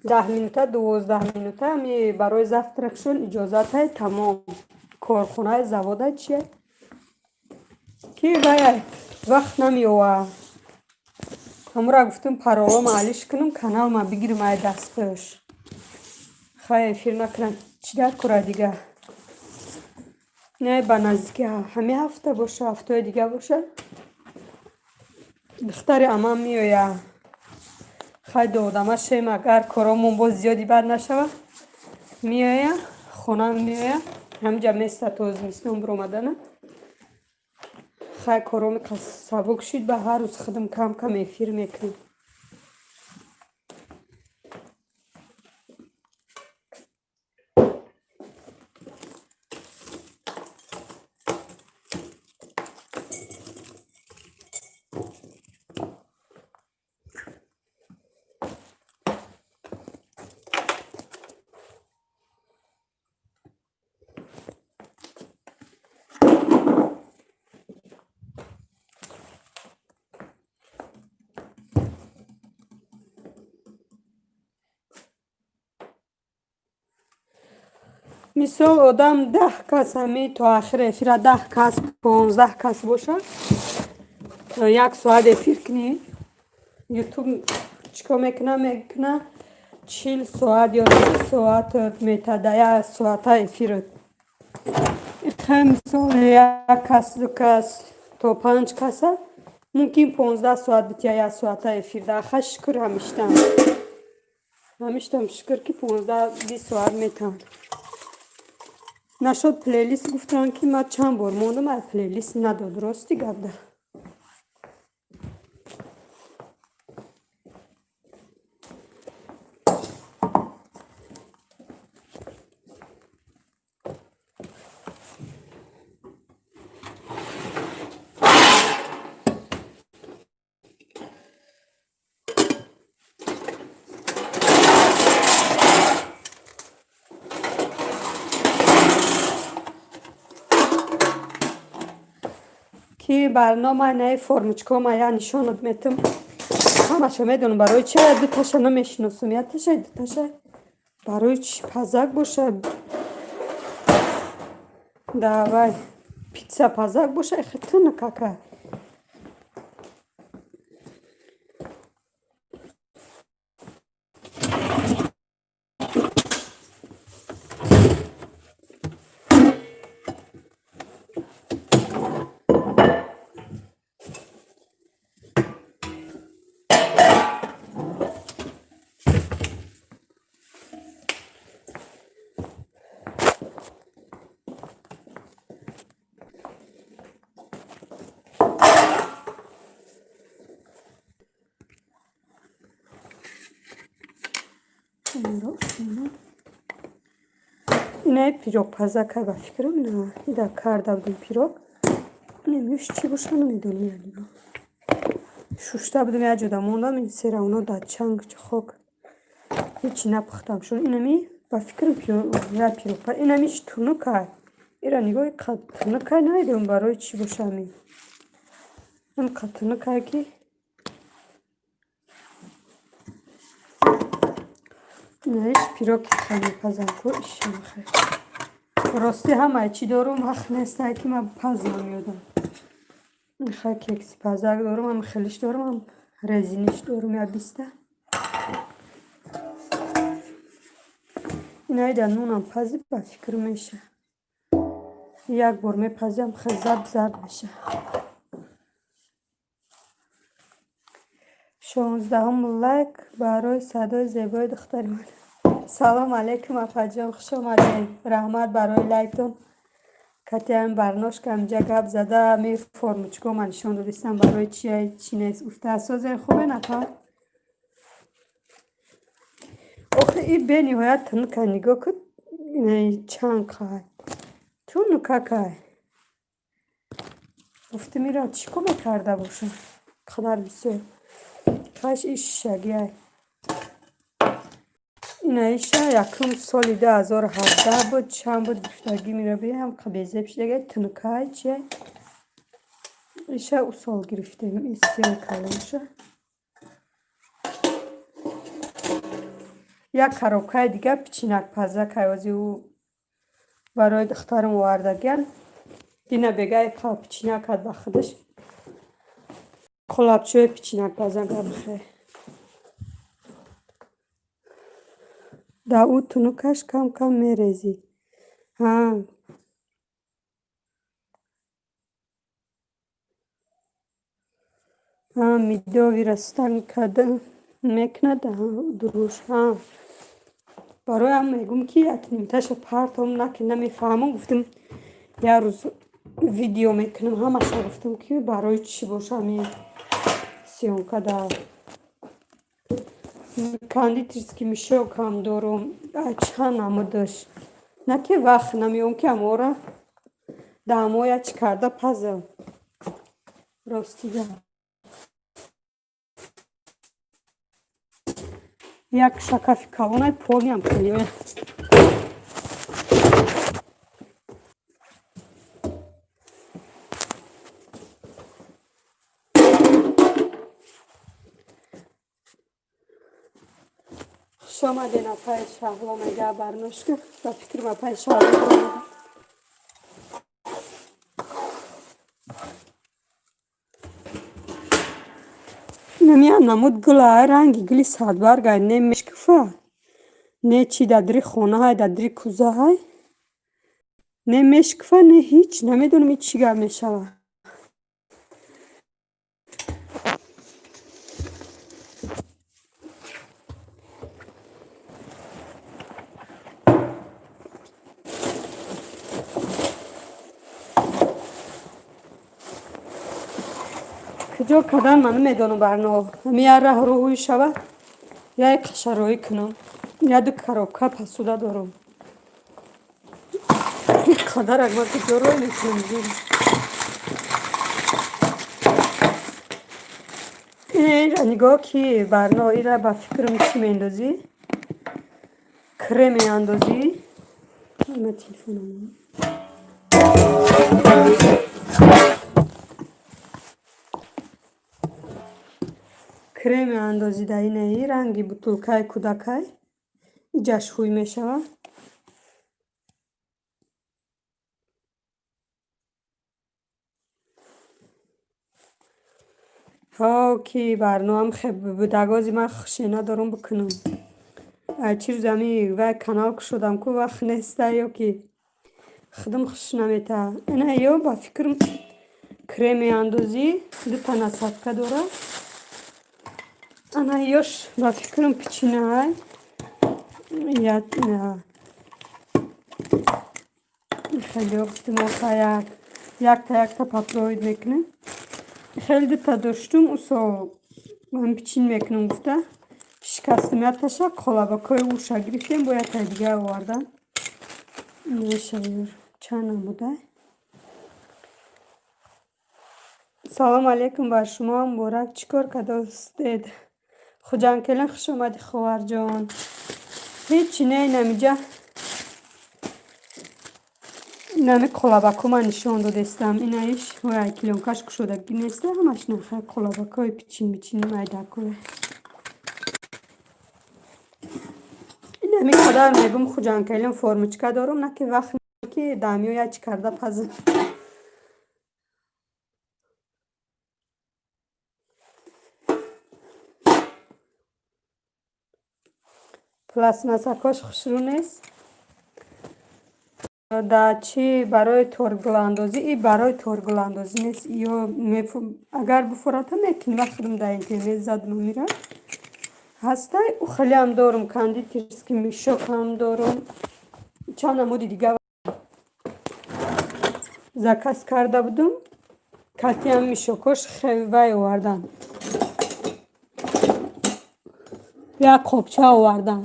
10 минута, 12 минута ами барои завтракшон иҷозатай, тамом. Корхонаи завода чия, ки вай вақт намеёвад. Ҳамура гуфтум, паролома алиш кунам, каналма бигирам ай дасташ. Хай, эфир накунам, чӣ дар кора дига? Не, ба наздики ҳамин ҳафта боша, ҳафтаи дига боша, духтари амам меояд. Хай, ду одама шем, агар коромон боз зиёди бад нашавад, меоя, хонам меоя, ҳаминҷа места то зимистон биромадана. Хай, короми сабук шид, ба ҳар рӯз худам кам кам эфир мекунем. Мисол, одам 10 кас, ҳами то охири эфира 10 кас, 15 кас бошад, як соат эфир кунӣ, Ютуб чӣ кор мекуна? Мекуна 40 соат ё 30 соат метада як соата эфират. Мисол, як кас, ду кас то панҷ каса мумкин 15 соат бития як соата эфир да. Ха, шукр, ҳамиштам, ҳамиштам, шукр, ки 15-20 соат метавон. Нашод плейлист гуфтанд, ки ман чанд бор мондам, ай плейлист надод, рости гапда. Ки барнома наи формочкома я нишонат метам, ҳамаша медонам, барои чи дуташа намешиносам, якташа, дуташа. Барои чӣ пазак боша, давай питса пазак боша, ихе тунукака. Инаи пирог пазакай, ба фикрам, ина ида карда будем пирог. Инамиш чӣ боша, намедонам, яъне шушта будем, як ҷода мондам, ин серавно дар чанг хок ҳечи напухтам шуд. Инами, ба фикрам, я пирог, инамиш тунукай. Ира нигоҳ, тунукай, намедонам барои чӣ боша, ами инқа тунукай, ки инаиш пироги мепазам ку, ишамхе. Ростӣ, ҳамаи чӣ дорум, вақт нестай, ки ман пазам ёдам. Хай, кекси пазак дорум, ам хелиш дорум, ам резиниш дорум, я биста. Инаида нунам пази, ба фикр, меша. Як бор мепазиам, хел зард зард меша. 16-ум лайк барои садои зебои духтари ман. Салом алейкум, апаҷон, хуш омадед. Раҳмат барои лайктон. Катяам барношка инҷа гап зада, ми формочко ма нишон додистам, барои чи чи нест гуфта. Созен, хубен, апа? Охи, и бениҳоят тунука, нигоҳ кун, чанд қай тунукакай. Гуфтим, ира чӣ кор мекарда бошам қадар бисёр қаш ишшагиай. Инаиша якум соли 2017 буд, чанд буд, гуфтагӣ мира биям, безеб шудагай, тунукай, чия. Иша усол гирифтем, исиёи калонша. Як коробкаи дига пичинак пазакай, ози ӯ барои духтарам овардагиян. Дина бегай пичинакад ба худаш. Қолабчаҳои пичинак пазак абхе. Да, ӯ тунукаш кам кам мерезӣ. Ҳа. Ҳа, медовый растан карда мекунад дуруш. Ҳа. Бароям мегӯм, ки як нимташа партом наки, намефаҳмам, гуфтам, як рӯз видео мекунам ҳамаша, гуфтам, ки барои чӣ боша ами съёмка да. Кондитерский мешок ҳам дорум, чанд намудаш. На ки вақт намеём, ки амора даҳмоя чӣ карда пазам. Ростига. Як шакафи калонай полиам хеле. Хуш омаден, апаи Шаҳло, мега барношка. Ба фикрам, апаи Шаҳло омада. Инамия намуд гула, ранги гули садбаргай, не мешкуфа, не чи, дадри хонаҳай, дадри кузаҳай. Не мешкуфа, не ҳеҷ, намедонам чӣ гап мешавад. Куҷо кардан ман намедонам, барно. Ҳами як раҳ рӯҳӯй шавад, як қашароӣ кунам. Я ду коробка посуда дорам. Қадарак ман куҷо рӯй мекунам? Ира нигоҳ, ки барно, ира ба фикрам чӣ меандозӣ? Крем меандозӣ. Ма телефонам. Крем меандозӣ дар инаи ранги бутулкаи кӯдакай. Иҷаш ҳуй мешавад. Ҳо, ки барноам будагози ман хуше надорам бикунам. Чӣ рӯз ами вай канал кушодам ку, вақт неста ё ки худам хуш намета. Ина ё ба фикрам крем меандозӣ, дута насадка дорад. Ана ёш ба фикрам пичинаай. Хеле гуфтим, оха, якта якта попробовать мекунем. Хеле дута доштум, усо ман пичин мекунам гуфта шикастим якташа, қолабакҳои уша гирифтем, бо яктаи дига овардан. Мешавёр чанд намудай. Салом алейкум бар шумо, муборак. Чӣ кор кардостед? Хуҷанкелин, хуш омадӣ, ховарҷон. Ҳечи не, инамиҷа инами қолабакҳо ман нишон додестам. Инаиш ҳояй плёнкаш кушодагӣ неста, ҳамаш нахай қолабакҳои пичин мичини майдакҳое. Инами қадар мегум, Хуҷанкелин, формочка дорум, на ки вақт ки дамиё як чӣ карда пазам. Пластмассакош хушрӯ нест. Да чӣ, барои торгуландозӣ, и барои торгуландозӣ нест. Ё агар буфората мекунӣ, вақт худам дар интернет задам, амира ҳастай. Ӯ хелеам дорум, кондитерский мешок ҳам дорум, чанд намуди дига заказ карда будум. Катиам мешокош вай овардан, як қобча овардан.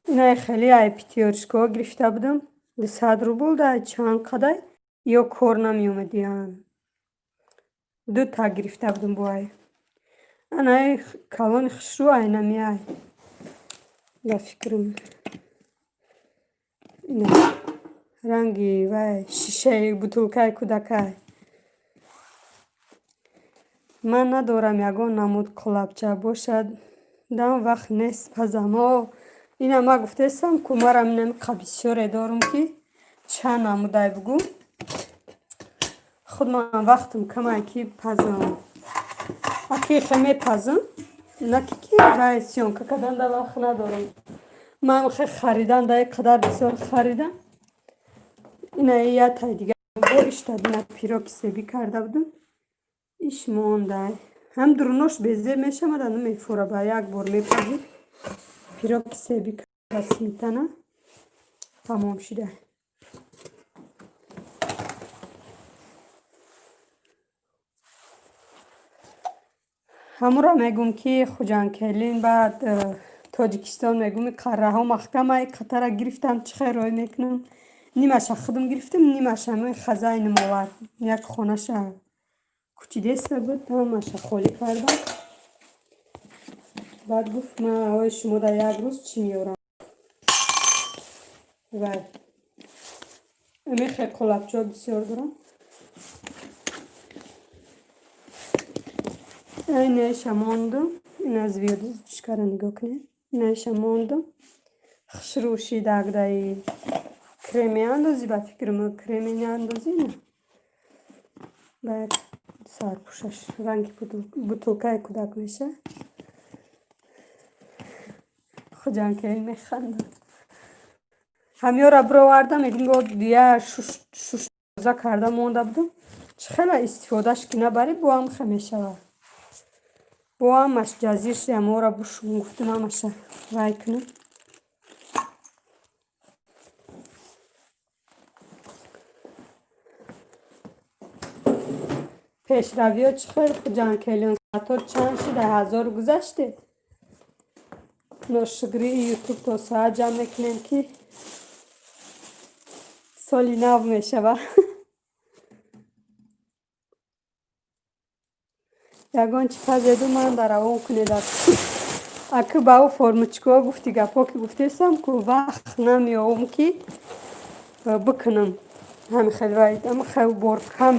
Инай хеле ай Пятёрочкаҳо гирифта будам, 200 рубл да чанд қадай ё кор намеомадиян. Дута гирифта будам боай. Анаи калони хушрӯ айнамиай. Ба фикрам. Ина ранги вай шишаи бутулкаи кӯдакай. Ман надорам ягон намуд қолабча бошад. Дам вақт нест пазам. О, ина ма гуфтаистам ку, марам инами бисёре дорум ки чанд намудай бугӯ. Худ ман вақтам камай ки пазам. Аки хе мепазам, на ки вай съёмка кардан да вақт надорам. Ман хе харидан да қадар бисёр харидам. Ина ятай дига бо иштадина пирог себӣ карда будам. Иш мондай. Ҳам дурунош безеб мешавад, намефура, ба як бор мепазӣ. Пирог себӣ ба сметана тамом шуда. Ҳамуро мегум ки Хуҷанкелин, баъд Тоҷикистон мегум, қарраҳо маҳкама қатара гирифтам, чӣ хел рой мекунам. Нимаша худам гирифтам, нимаша ҳамин хазайнам овард. Як хонаша кӯчидеста буд, ҳамаша холӣ кардам. Баъд гуфт, ман ҳои шумо дар як рӯз чӣ меорам. Вай. Ами хел қолабчаҳо бисёр дорам. Инаиша мондум. Ина звёздочкаро нигоҳ кунед. Инаиша мондум. Хушрӯ шидагдаи крем меандозӣ, ба фикрам крем меандозӣ на. Ба як сарпӯшаш ранги бутулкаи кӯдак меша. Хуҷанкелин механдад. Ҳамёра бировардам, мегум я шуштоза карда монда будам. Чӣ хела истифодаш ки набарӣ, бо ҳам хе мешавад. Бо ҳамаш ҷазир шуда, мора бушум гуфтам, ҳамаша вай кунам. Пешравиҳо чӣ хел, Хуҷанкелин, соатҳо чанд шуда, 1000 гузаштед? Ношукрии Ютуб то соат ҷамъ мекунем ки соли нав мешавад. Ягон чӣ пазеду ман даравон кунед. Аки ба ӯ формочкаҳо гуфти гапҳо ки гуфтесам, ку вақт намеёбам, ки бикунам ҳами хел вай ама хел бор кам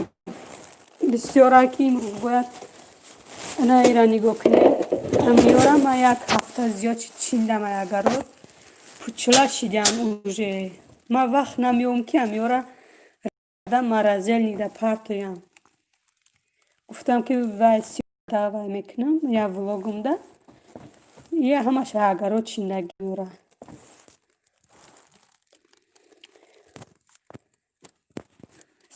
бисёра, ки имрӯз бояд ана ира нигоҳ кунем. Амиёра ма як ҳафта зиёд чиндам, агарот пучла шидам уже. Ма вақт намеёбам, ки амиёра морозильникда партоям. Гуфтам, ки вай вай мекунам я влогумда, я ҳамаша агарот чиндагиёра.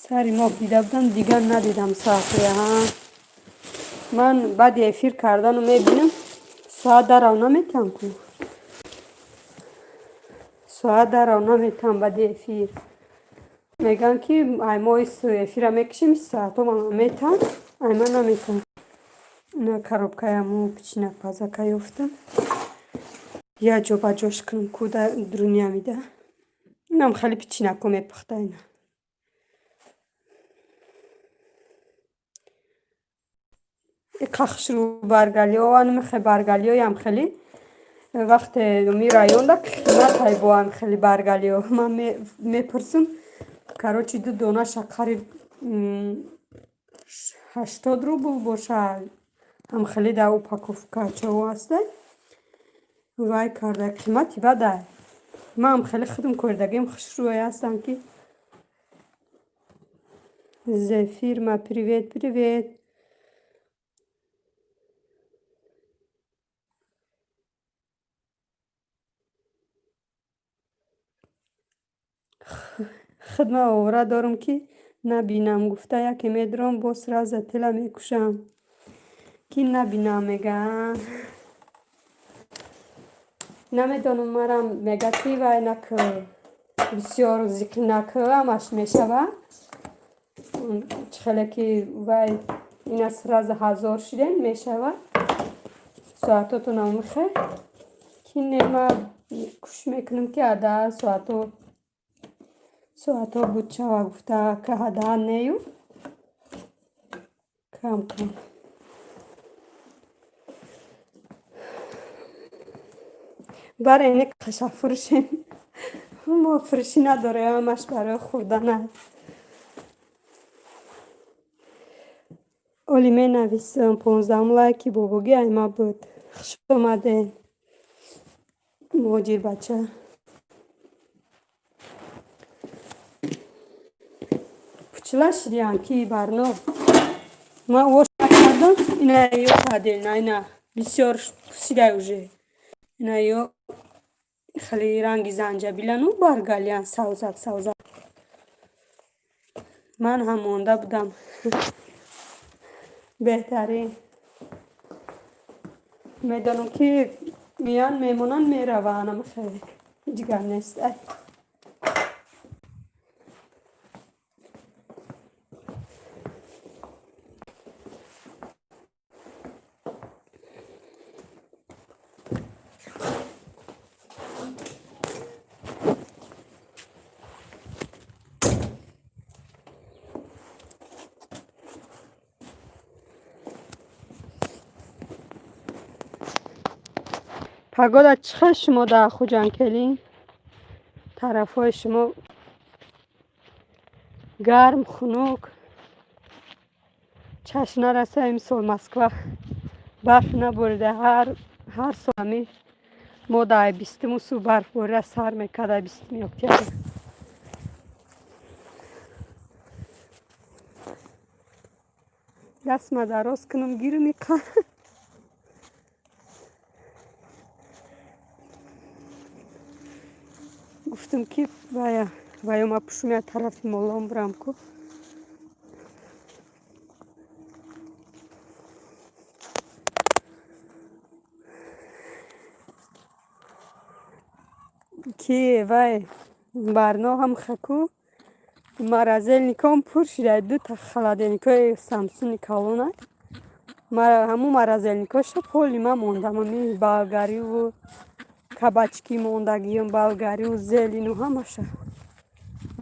Сари моҳ дида будам, дигар надидам соатоя. Ман баъди эфир кардану мебинам, соат дарав наметиҳам, ку соат дарав наметиҳам. Баъди эфир мегӯянд, ки ай мо эфира мекушем, соатҳо метиҳам, ай ман наметиҳам. Ина коробкаяму пичинакпазака ёфтам, я ҷо ба ҷош кунам, ку дуруния мида. Инам хеле пичинако мепухта ина. Қахшрӯ баргалио, анмихе баргалиоям хеле вақте ми районда қиматай боам хеле баргалио. Ман мепурсам, короче, ду донаша қариб 80 рубл боша, ҳам хеле дар упаковкачао ҳастай, вай карда, қимати бадай. Ман хеле худам кордагим, хушрӯе ҳастам, ки зефирма. Привет, привет. Хидма овора дорам, ки набинам гуфта, яке медурам, боз сразу тела мекушам, ки набинам. Мега, намедонам, марам мега, ки вай нак, бисёр зикр нак, ҳамаш мешава. Чӣ хеле ки вай ина сразу ҳазор шидем, мешава соатотонам михе, ки не, ма кӯшиш мекунам, ки ада соатҳо буд шава гуфта, ка ҳада нею кам кам. Баре не қаша фурӯшем, мо фурӯшӣ надорем, ҳамаш барои хӯрдан аст. Оли менависам, 15-ум лайки бобогӣ айма буд. Хуш омадед, муҳоҷирбача. Пучла шидиям, ки барно ма ош кардам. Ина ё отдельно, ина бисёр пусидай уже. Ина ё хеле ранги занҷабилану баргалиян, савзак савзак. Ман ҳам монда будам, беҳтарин. Медонам, ки меян, мемонанд, мераванд, ама хеле ҳеҷ гап нест. Ай, погода чӣ хел шумо дар Хуҷандкелин тарафҳои шумо? Гарм, хунук? Чашм нараса, имсол Москва барф наборида. Ҳар сол ами мо дар 20-уму су барф борида сар мекарда, 20-уми октябр. Дастма дароз кунам, гирми. Гуфтам, ки вая ваёма пушум, я тарафи моллом бурам ку. Ки вай барно ҳам хаку морозильником пур шуда, дута холодильникои Самсуни калона. Ҳамун морозильникоша поли ма мондам, ами болгариву кабачки мондагиам, болгарию зелену ҳамаша.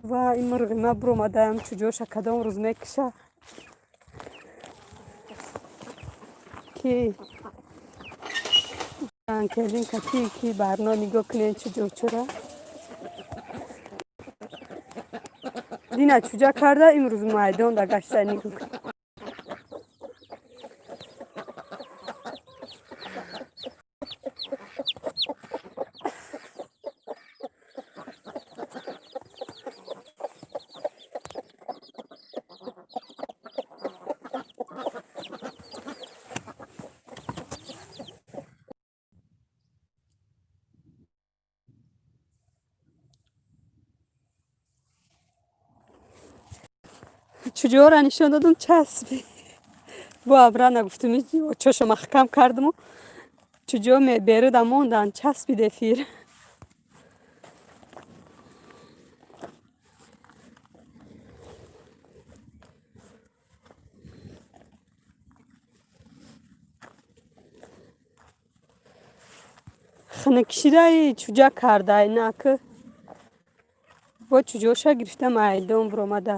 Ва ин мурғи ма биромадаам, чуҷоша кадом рӯз мекуша, ки Анкелин кати ки барно нигоҳ кунед чуҷочура. Дина чуҷа карда имрӯз майдон да гашта нигоҳ кун. Чуҷоро нишон додум часпи. Бо абрана гуфтум чошо маҳкам кардуму чуҷо беруда мондан часпид эфир. Хунукшидаи чуҷа кардай нак бо чуҷоша гирифта майдон биромада.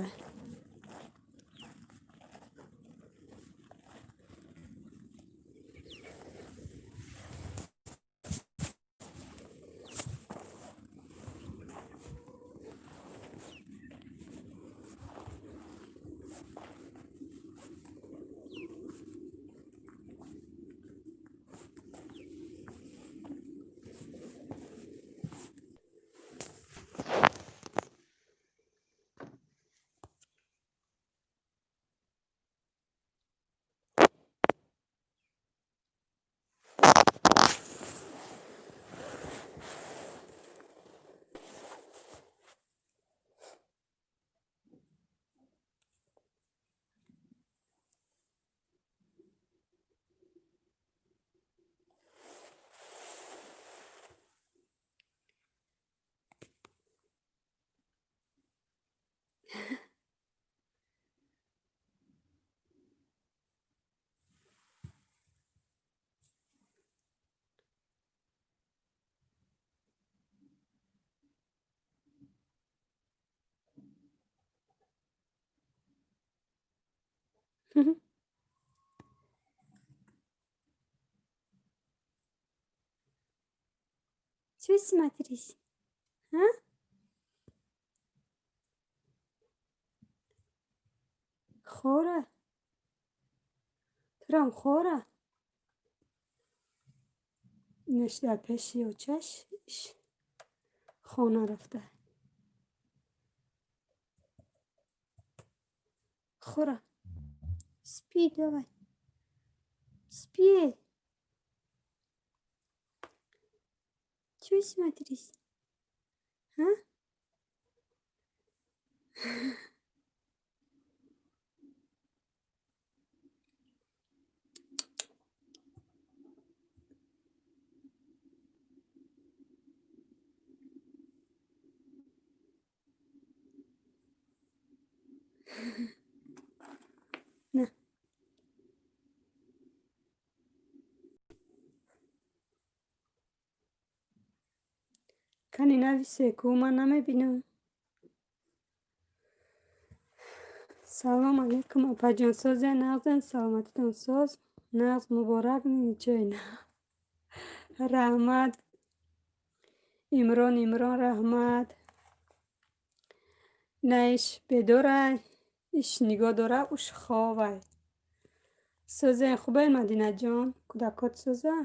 Чё смотришь? А? Хора? Турам хора? Инаш дар пеши очаш хона рафта. Хора. Спи давай. Спи. Чё смотришь? А? На. Кани нависе ку ман намебинам. Салом алейкум апаҷон, созе нағзен, саломатитон соз, нағз муборак ничоина. Раҳмат Имрон, Имрон раҳмат. На иш бедорай, иш нигоҳ дора, уш ховай. Созен хубен Мадинаҷон, кӯдакот соза?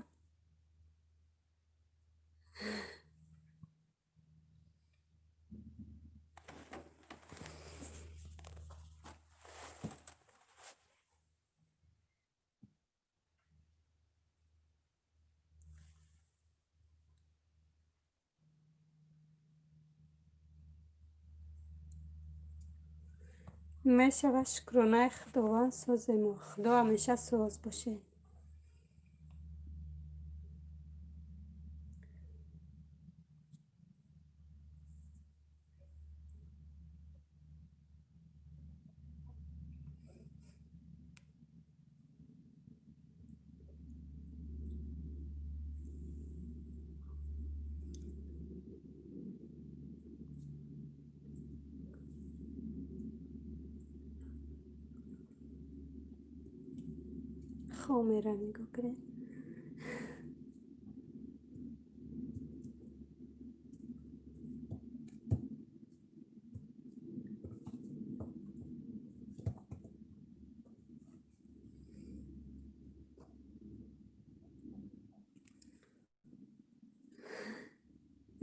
Мешавад шукронаи Худованд соземо. Худо ҳамеша соз бошед. Хомера нигоҳ кунед.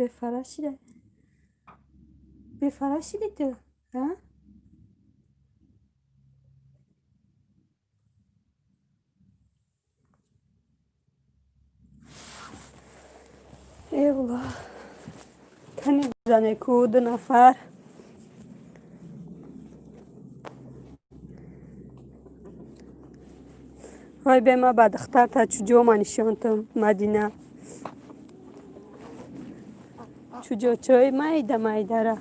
Бефара шида. Бефара шиди ту? А? Э валло. Кани бизане ку ду нафар. Вай бема ба духтарта чуҷома нишонтам, Мадина. Чуҷочои майда майдара.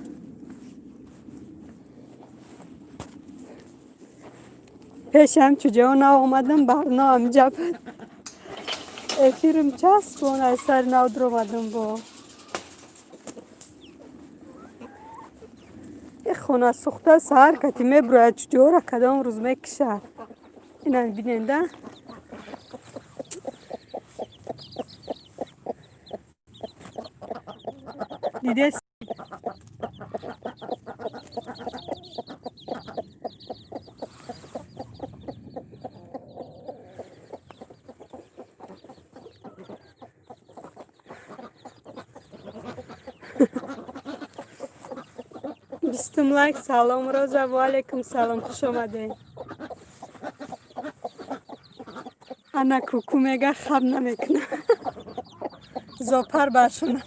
Пешам чуҷо наомадам, барно амҷа буд. Эфирм часпон аз сари нав дуромадам бо. Э хона сӯхта саҳар кати мебурояд чуҷоро кадом рӯз мекушад. Инам биненда. Дидес бистум лайк. Салом, Роза, ва алайкум салом, хуш омадед. Ана куку мега, хаб намекуна. Зопар баршуна.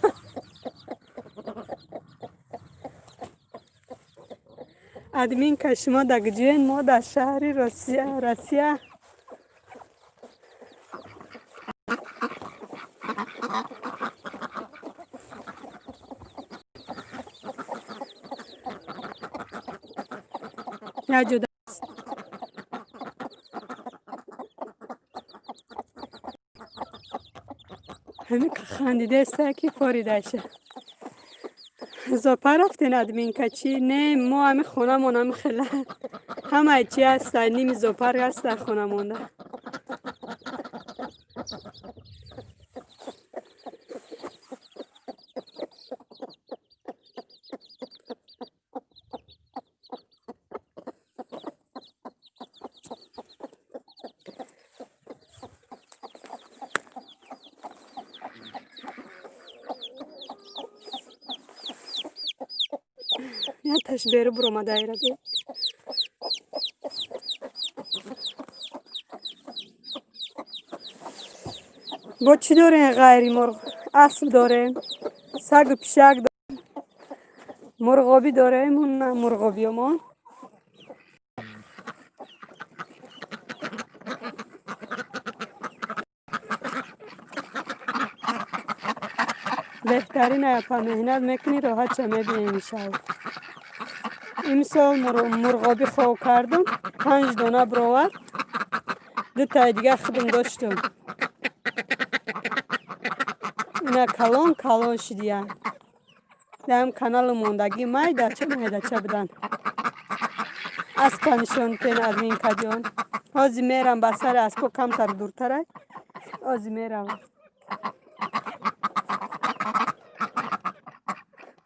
Админка, шумо дар куҷоен? Мо дар шаҳри Россия, Россия. Як ҷо ҳамин хандидаеста ки форидаша. Зопар рафтен, админка, чӣ? Не, мо ҳами хонамон ҳами хела ҳамаи чи ҳаста, ними зоопарк ҳаст дар хонамонда. Яташ беру буромада ира би. Бо чӣ дорем ғайри мурғ? Асп дорем, сагу пишак дорем, мурғобӣ дорем, на мурғобиёмон. Беҳтарин апа, меҳнат мекунӣ, роҳатша мебинем, иншалло. Имсол мурғобӣ хов кардум, панҷ дона бировард, дутаи дига худам доштум. Ина калон калон шидиянд. Даам каналу мондагӣ майдача майдача буданд. Аспа нишонтен, админкаҷон. Ҳозир мерам ба сари аспо, камтар дуртарай. Ҳозир меравам.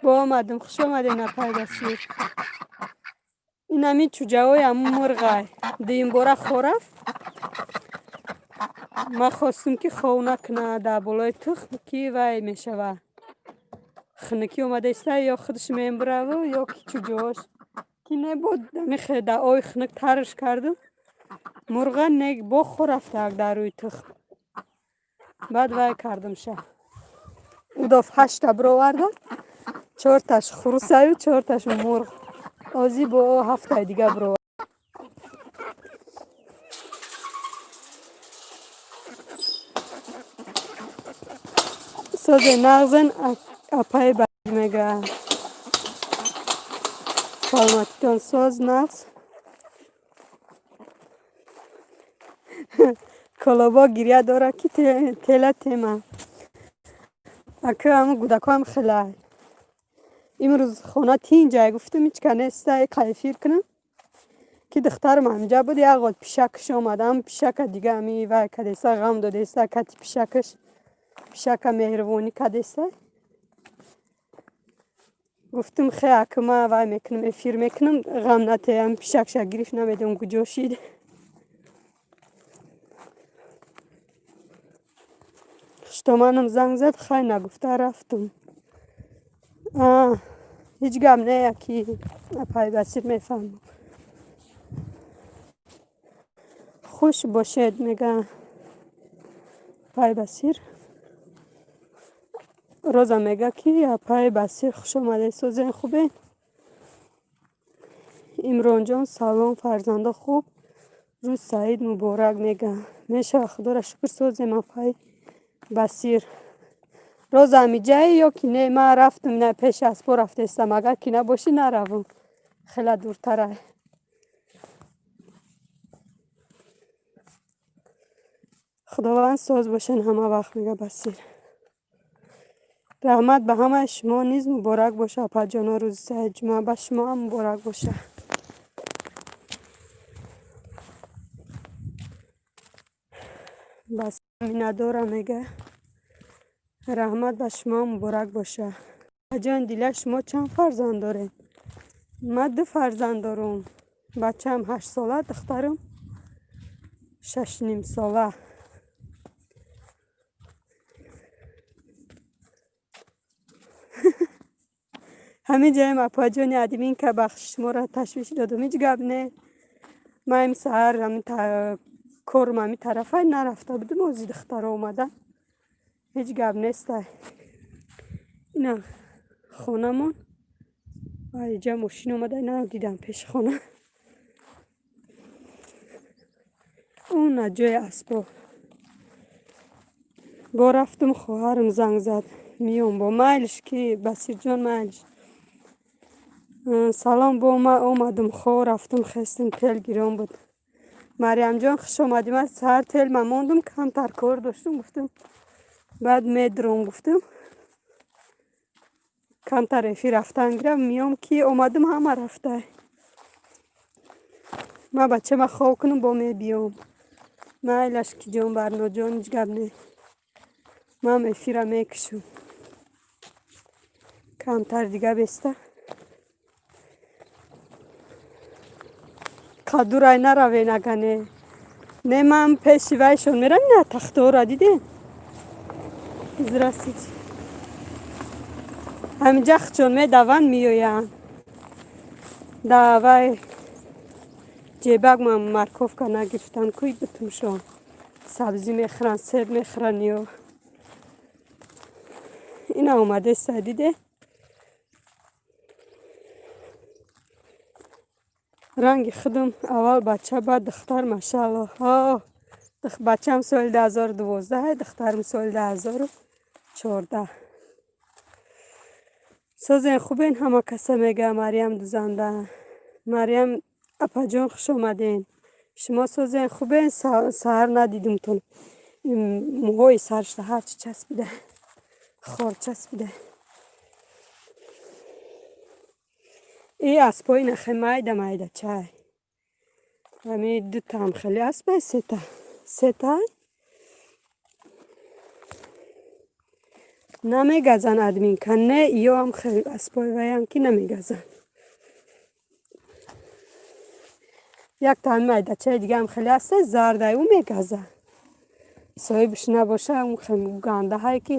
Бо омадум, хуш омадем, апай Басир. Инами чӯҷаҳои ҳамун мурғай. Дуюмбора хо рафт. Ман хостум ки хов накунад дар болои тухм, ки вай мешава. Хунукӣ омада иста, ё худаш мебураву, ё ки чӯҷаҳош. Ки небуд, ҳамихе дар оби хунук тарш кардум. Мурға не бо хо рафтаак дар рӯи тухм. Баъд вай кардумша. Удоф ҳашта бировардам. Чорташ хурусаю, чорташ мурғ. Озӣ бо ҳафтаи дига бировард. Созе нағзен, апаи Баид мега. Саломатитон соз, нағз. Колобо гиря дорад ки тела тема. Ака ҳамун кӯдакоам хелай. Имрӯз хона тинҷай, гуфтам ҳеч ка неста, эфир кунам. Ки духтарам ҳаминҷа буд, як ғот пишакаш омад. Ҳам пишака дига ҳами вай кадеста, ғам додеста кати пишакаш. Пишака меҳрубонӣ кадеста. Гуфтум хе ака ма вай мекунам, эфир мекунам, ғам натеям, пишакша гирифт, намедонам куҷо шид. Хуштоманам занг зад, хай нагуфта рафтум. Ҳеҷ гап не, ки апай Басир, мефаҳмам. Хуш бошед, мега апай Басир. Роза мега, ки апай Басир, хуш омадед, созен, хубе? Имронҷон, салом, фарзандо хуб? Рӯз саид муборак, мега. Мешава, худоро шукр, созем, апай Басир. Роза, ҳамиҷае ё ки не? Ман рафтам, ина пеши аспо рафтестам. Агар ки набошӣ, наравам, хеле дуртара. Худованд соз бошен ҳама вақт, мега Басир. Раҳмат, ба ҳамаи шумо низ муборак боша, апаҷоно, рӯзи саид ҷумъа ба шумо ҳам муборак боша. Бас миннатдорам, мега. Раҳмат, ба шумо ҳам муборак боша. Аҷон Дила, шумо чанд фарзанд доред? Ман ду фарзанд дорам. Бачаам 8сола, духтарам 6,5сола. Ҳамин ҷоем, апаҷони админка, бахши шуморо ташвиш додум. Ҳеҷ гап не. Ман им саҳар корм ҳами тарафай нарафта будум, ози духтаро омада. Ҳеҷ гап нестай. Ина хонамон ва иҷа мошин омада, ина дидам пеши хона. Она ҷои аспо. Бо рафтум, хоҳарам занг зад, миём бо. Майлиш ки, Басирҷон, майлиш. Салом, бо ма омадум, хо рафтум, хестим, тел гирон буд. Марьямҷон, хуш омадӣ. Ман саҳар телма мондум, камтар кор доштум, гуфтум, баъд медуром, гуфтум, камтар эфир рафтан гирам, миём. Ки омадум, ҳама рафта. Ман бачама хоб кунам, бо мебиём. Майлаш ки ҷон, Барноҷон, ҳеҷ гап не. Ман эфира мекушам. Камтар дига беста. Қадурай наравен, ага не. Не, ман пеши вайшон мерам, ина тахтаҳоро дидем? Здравствуйте. Ҳаминҷа хучон медаванд, меоянд. Да вай ҷебак ман морковка нагирифтам, кӯй бутумшон. Сабзӣ мехӯранд, себ мехӯранд ё. Ина омадеста, диде? Ранги худум, аввал бача, баъд духтар, машаалло. Бачаам соли 2012, духтарам соли 2014. Созен, хубен ҳама каса, мега Марьям дузанда. Марьям апаҷон, хуш омаден. Шумо созен, хубен? Саҳар надидумтон. Мӯҳои саршда ҳарчи часпида. Хор часпида. И аспои нахе майда майда чай. Ҳами дутаам хеле аспай, сета. Сета? Намегазанд, админка, не, ёам хеле аспои ваян ки намегазанд. Якта ҳами майдачаи дигаам хеле аста, зардай, ӯ мегазад. Соҳибаш набоша, ӯ хеле гандаҳае ки.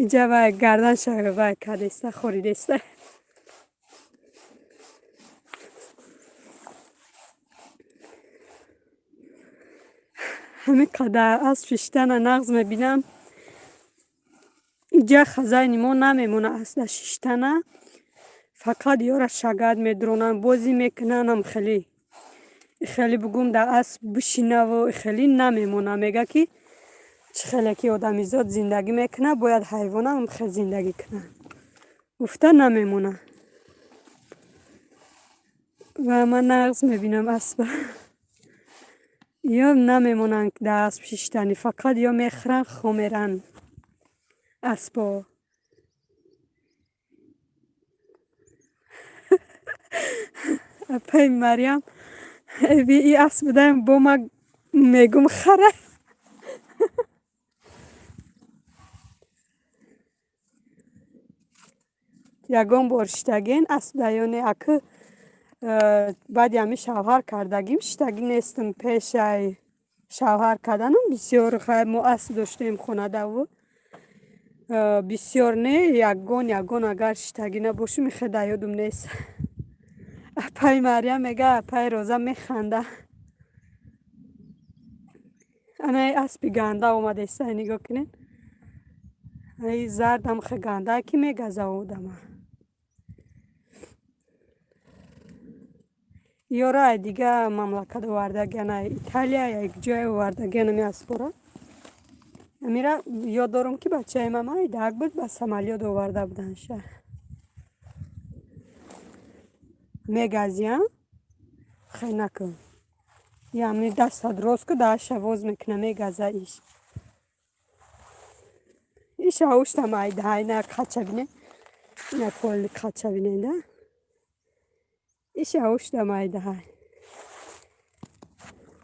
Иҷа вай гарданша вай кардеста, хоридеста. Ҳамин қадар асп шиштана нағз мебинам. Иҷа хазайни мо намемона асла шиштана. Фақат ёра шагат медуронанд, бозӣ мекунанд хеле. Хеле бугум дар асп бишинаву хеле намемона. Мега ки чӣ хеле ки одамизод зиндагӣ мекунад, бояд ҳайвонам хел зиндагӣ кунад. Гуфта намемона. Ва ман нағз мебинам аспа. Ё намемонанд дар асп шиштанӣ, фақат ё мехӯранд, хомеранд аспо. Апаи Марьям, эби и асп будаем, бо ма мегум хара. Ягон бор шиштагин аспда ё не? Акы баъди ҳами шавҳар кардагим шиштагӣ нестам. Пешай шавҳар карданам бисёр хай мо асп доштем хонадаву. Бисёр не, ягон ягон агар шиштагӣ набошум, ихе дар ёдум нест. Апаи Марьям мега, апаи Роза механда. Анаи аспи ганда омадеста, нигоҳ кунед. Аи зардам хе ганда, ки мегаза одама. Ёра ай дига мамлакат овардагиан, ай Италия як ҷое овардагиан ами аспора. Амира ёд дорум, ки бачаи ман майдаак буд, ба самолёт оварда буданша. Мегазиям, хе накун. Ями дастат рост ку, дааша воз мекуна, мегаза иш. Иша ушта майда, ина қача бине. Ина поли қача бинеда. Иша ушта майда.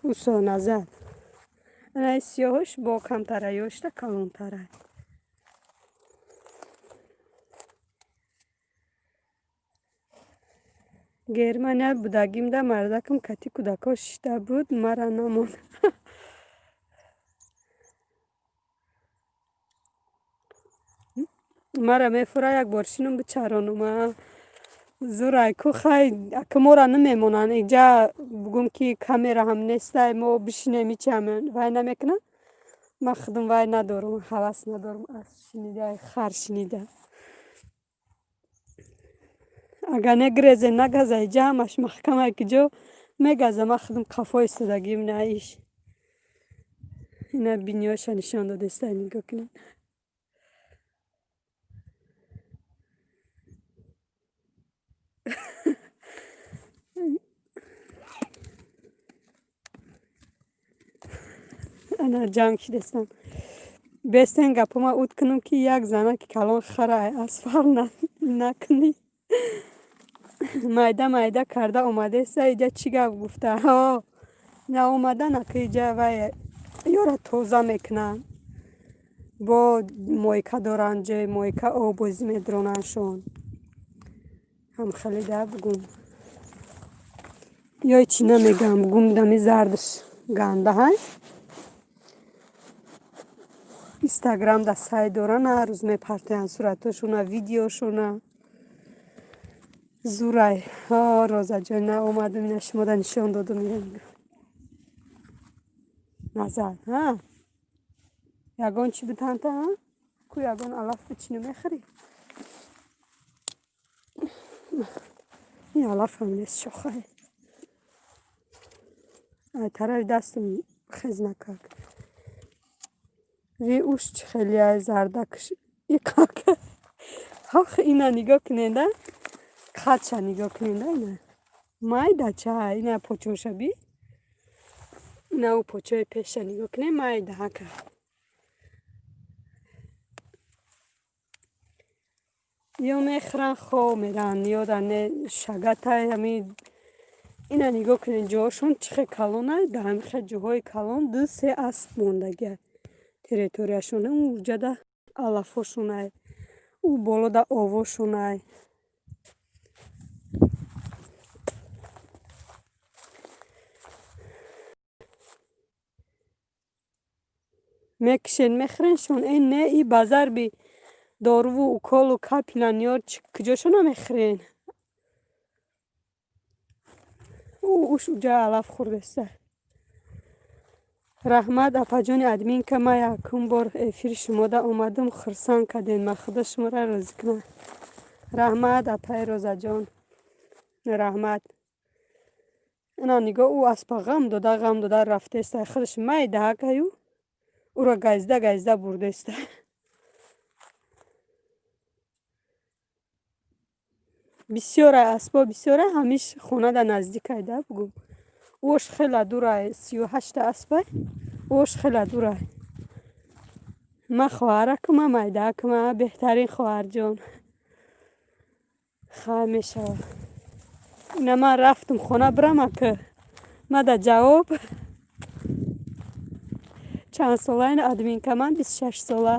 Усо назад. Ана сиёҳш бо камтара, ёшта калонтара. Германия будагимда мардакам кати кӯдако шишта буд, мара намонд. Мара мефура, як бор шинум бичаронум. Зурай ку, хай, ака мора намемонанд. Иҷа бугум, ки камера ҳам нестай, мо бишинем, ичам вай намекунам. Ман худум вай надорум, ҳавас надорум аз шинида, хар шинида. Агар не гирезе нагаза, иҷа ҳамаш маҳкамай, ки ҷо мегаза, ман худум қафо истодагим на иш. Ина биниёша нишон додеста, нигоҳ кунед. Ана ҷанг шидестам. Бестен гапома уд кунам, ки як занаки калон хара асфал накунӣ. Майда майда карда омадеста, иҷа чӣ гап гуфта? Ҳо, наомадан ака, иҷа вай ёра тоза мекунанд. Бо мойка доранд, ҷои мойка оббозӣ медронандшон. Ҳам хеле да бугум. Ё чӣ намегам, бугум, дами зардаш ганда ҳай. Инстаграм да сайт доранд, ҳар рӯз мепартоянд суратошона, видеошона. Зурай. Ҳо, Розаҷон, на омадам, ина шумода нишон додум. Назар, ҳа? Ягон чӣ битанта, ҳа? Ку ягон алаф бичинӣ, мехӯрӣ? Ин алафам нест, шохае. Ай тарафи дастам хез накард. Ви уш чӣ хеле ай зардакш иқака. Ҳох, ина нигоҳ кунеда. Қадша нигоҳ кунеда ина. Майда ча, ина почоша би. Ина ӯ почои пеша нигоҳ кунед, майда ҳака. Ё мехӯранд, хоб мераванд, ё дар не шагатай ҳами. Ина нигоҳ кунед, ҷоҳошон чӣ хел калонай, дар ҳамин хел ҷоҳои калон ду се асп мондагиай. Территорияшон уҷада алафҳошонай, ӯ болода овошонай. Мекушен, мехӯреншон, э не, и ба зарби доруву уколу капельница ё куҷошона мехӯрен? Уш уҷа алаф хӯрдеста. Раҳмат, апаҷони админка, ман якум бор эфири шумода омадам, хурсанд кардед ма, худо шуморо розӣ кунад. Раҳмат, апаи Розаҷон, раҳмат. Ина нигоҳ, ӯ аспа ғам дода, ғам дода рафтеста, худаш майда ҳакаю ӯро газида газида бурдеста. Бисёрай аспо, бисёрай, ҳамиш хонада наздикай да бугум. Ош хела дурай, 38-та аспай, ош хела дурай. Ман хоҳаракума, майдаакума, беҳтарин хоҳарҷон. Хай, мешавад. Ина ман рафтум хона бирам, ака. Мада ҷавоб. Чанд сола ин админка? Ман 26 сола.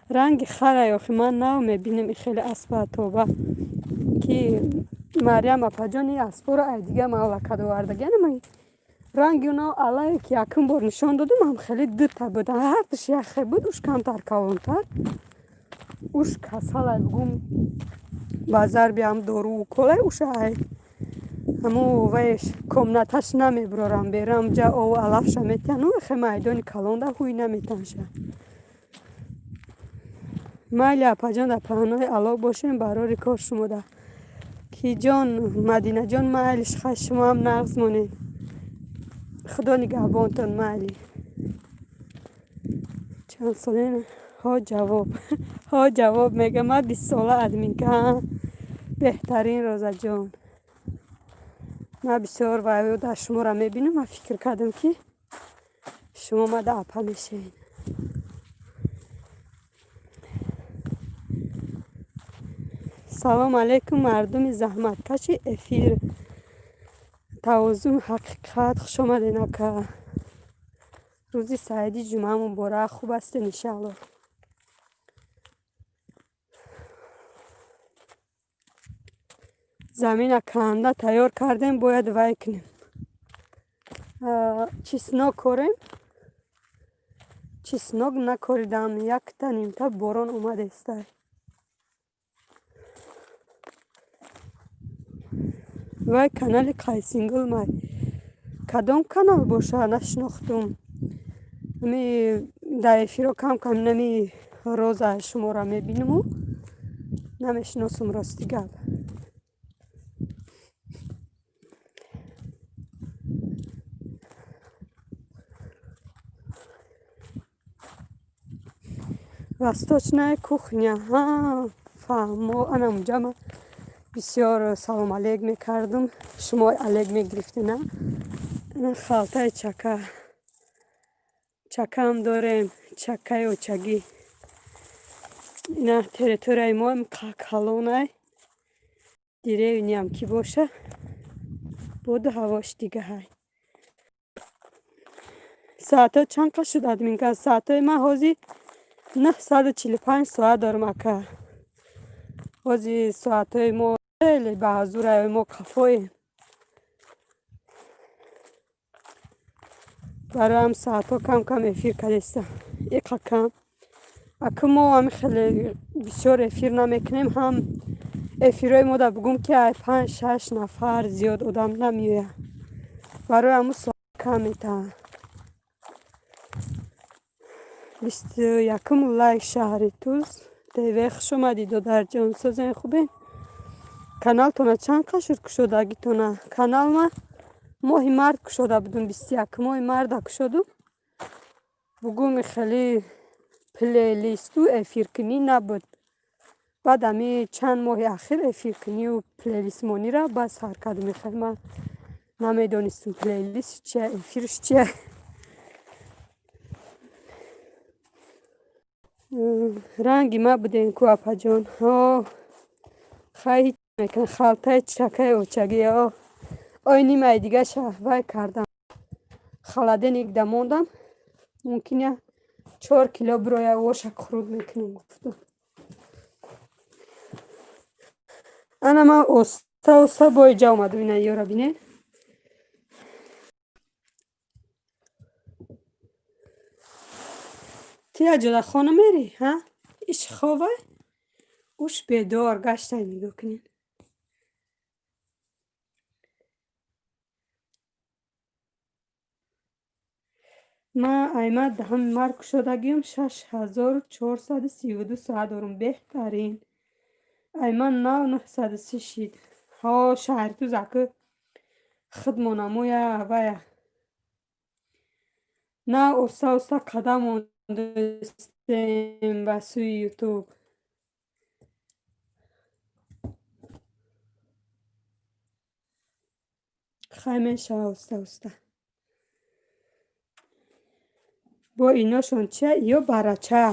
Ранги харай охи, ман нав мебинем и хеле аспа, тоба. Ки Марьям апаҷон ин аспоро ай дига мамлакат овардагиан, Ранги оно алае, ки якум бор нишон додум, ҳам хеле дута буд, ҳардуш яхе буд. Уш камтар калонтар, уш касалай, бугум, ба зарби ҳам дору уколай. Уша ай ҳамо ваеш комнаташ намебурорам берам, ҷа ов алафша метиҳану хе майдони калонда ҳуй наметанша. Майли, апаҷон, дар паҳнои Алло бошем. Барори кор шумода ки ҷон, Мадинаҷон, майлиш, хай, шумоам нағз монед, Худо нигаҳбонтон, майли. Чанд солен? Ҳо, ҷавоб, ҳо, ҷавоб мега. Ма 20 сола, админка. Беҳтарин, Розаҷон. Ма бисёр вайо дар шуморо мебинам, ма фикр кардам, ки шумо мада апа мешавед. Салом алейкум, мардуми заҳматкаши эфир Тавозун ҳақиқат, хушомаден, ака. Рӯзи саиди ҷумъа муборак. Хуб ҳастен, иншаалло? Замина канда тайёр кардем, бояд вай кунем, чеснок корем. Чеснок накоридам, якта нимта борон омадестай. Вай канали Қайсингул май, кадом канал боша, нашинохтум. Ами дар эфиро кам кам нами роза шуморо мебинаму намешиносум, рости гап. Восточная кухня, ҳа, фаҳмо. Анамуҷа ма бисёр салом алейк мекардум, шумо алейк мегирифтена. Халтаи чака, чакаам дорем, чакаи очагӣ. Ина территорияи мо калонай, деревняам ки боша, боду ҳавош дигаҳай. Соатҳо чанд қа шуд, админка? Соатҳои ман ҳозир 9:45 соат дорам, ака. Ҳозир соатҳои мо хеле ба ҳазураи мо қафоем, бароям соатҳо кам кам эфир кардестам, иқа кам. Ака, мо ҳами хеле бисёр эфир намекунем, ҳам эфирҳои мо да бугум, ки ай панҷ шаш нафар зиёд одам намеояд, барои ҳамун соат кам метаҳад. 21-ум лайк. Шаҳри Туз ТВ, хуш омадӣ, додарҷон, созен, хубен? Каналтона чанд қа шуд кушодагитона? Канал ма моҳи март кушода будум, 21-моҳи марта кушодум. Бугуми хеле плейлисту эфиркунӣ набуд. Баъд ами чанд моҳи ахир эфиркунию плейлистмонира баъд сар кардум. Хеле ман намедонистум, плейлист чия, эфирш чия. Ранги ма будем ку, апаҷон. Ҳо, хай, ҳеч мекунам. Халтаи чакаи очагӣ, ой, нимаи дигаша вай кардам, холодильник да мондам, мумкин я 4 кило бироя, оша қурут мекунам, гуфтам. Ана ман оста оста бо иҷа омадам, ина ёра бинед. Ту як ҷода хона мерӣ, ҳа? Иш ховай, уш бедор гаштай, нигоҳ кунед. Ман аймад даҳами март кушодагиам, 6432 соат дорум. Беҳтарин. Айман нав 930 шид. Ҳо, Шаҳритуз, аки худмонамоя вая нав оста оста қадам мондастем ба сӯи Ютуб. Хай, мешава оста оста. Бо иношон чия? Ё барача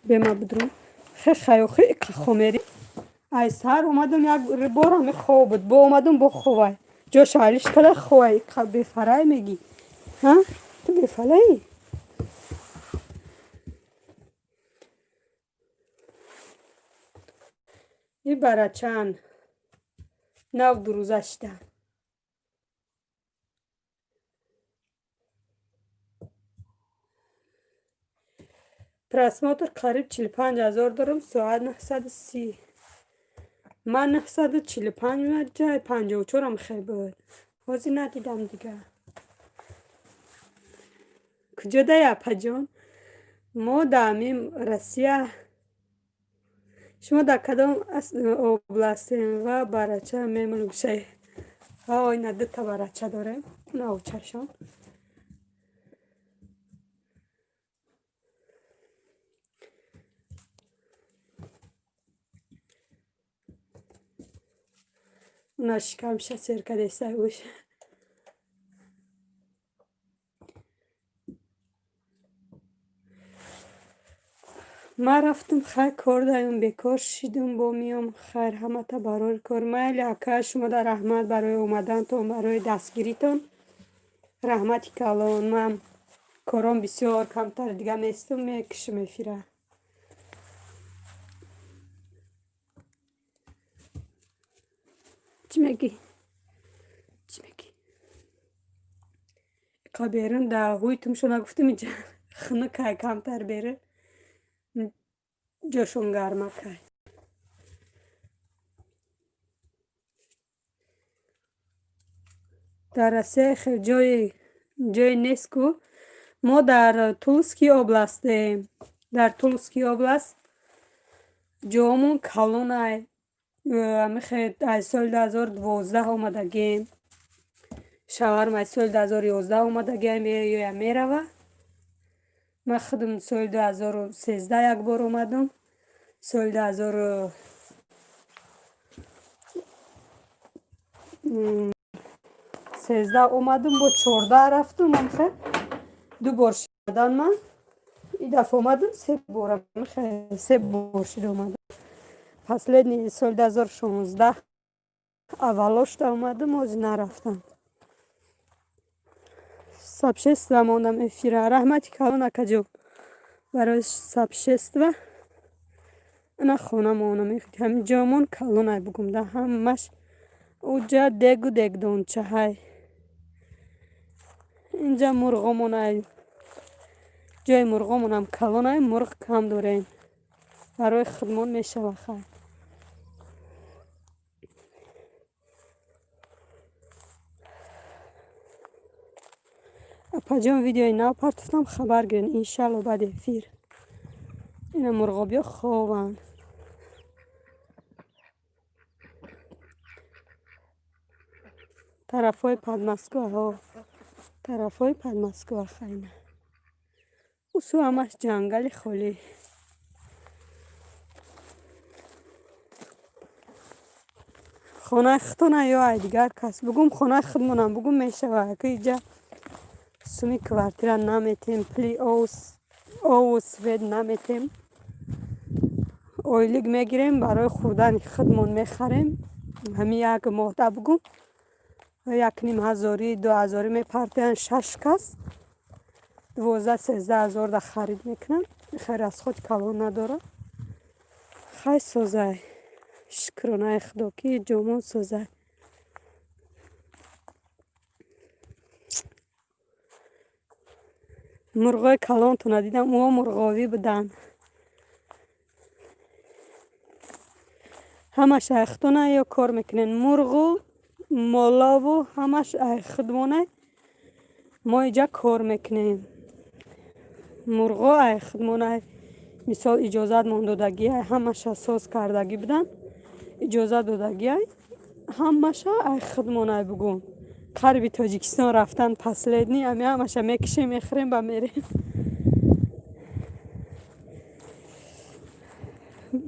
бема будрум. Хе, хаёхи иқа хомери. Ай сар омадам, як бор ҳами хоб буд, бо омадам, бо ховай. Ҷоша алиш када, ховай, иқа бефарай мегӣ. Ҳа? Ту бефалаи? И барачаан нав 2 рӯза шида. Просмотр қариб 45 000 дорам, соат 930. Ман 945 ҷай 54-ам хел буд. Ҳозир надидам дига. Куҷо дай, апаҷон? Мо дар Россия. Шумо дар кадом областем ва барача мемулкшай? Ина дута барача дорем. Навчашон. Уна шикамша сер кадестай уш. Ман рафтам, хайр, кор даём, бекор шидум, бо миём. Хайр, ҳамата барори кор. Майли, ака, шумода раҳмат барои омадантон, барои дастгиритон. Раҳмати калон. Ман кором бисёр, камтар дига местум, мекушам эфира. Чӣ мегӣ? Чӣ мегӣ? Қа берун да ҳуйтумшо нагуфтум, иҷа хунукай, камтар берун ҷошон гармакай. Дар Россия хел ҷое нест ку. Мо дар Тульский областем. Дар Тульский област ҷоомон калонай. Амихе аз соли 2012 омадагем. Шавҳарам аз соли 2011 омадагиам, меоя, мерава. Ман худам соли 2013 як бор омадам. Соли 2013 омадам, бо 14 рафтум, амихе ду бор шидан ман. И дафъа омадам се бор, амихе се бор шида омадам. Последний соли 2016 аввалошта омадам, ҳозир нарафтам. Сообщество мондам эфира. Раҳмати калон, акаҷон, барои сообщество. Ина хонамон, ҳамин ҷомон калонай, бугум да ҳамаш уҷа дегу дегдончаҳай. Инҷа мурғомонай. Ҷои мурғомонам калонай, мурғ кам дорем. Барои худмон мешава, хайр. Апаҷон, видеои нав партофтам, хабар гирен, иншалло, баъди эфир. Ина мурғобиё хобанд. Тарафҳои Подмосква, тарафҳои Подмосква хайна. Усу ҳамаш ҷангали холӣ. Хонаи худтона ё ай дигар кас? Бугум, хонаи худмонам бугум, мешава. Ки иҷа суми квартира наметем, пули ову свет наметем. Ойлик мегирем, барои хӯрдани худмон мехарем. Ҳамин як моҳда, бугум, як ним ҳазорӣ, 2000-ӣ мепартоянд, шаш кас 12-13 ҳазор да харид мекунанд. Хеле расходи калон надорад. Хай, созай. Шукронаи Худо, ки ҷомон созай. Мурғои калонтона дидам, о мурғовӣ буданд. Ҳамаш ай худтона ё кор мекунен? Мурғу молову ҳамаш ай худмонай. Мо иҷа кор мекунем. Мурғо ай худмонай. Мисол, иҷозатмон додагиай, ҳамаша соз кардагӣ буданд. Иҷозат додагиай, ҳамаша ай худмонай, бугум. Қариби Тоҷикистон рафтан последний, ами ҳамаша мекушем, мехӯрем ба мерем.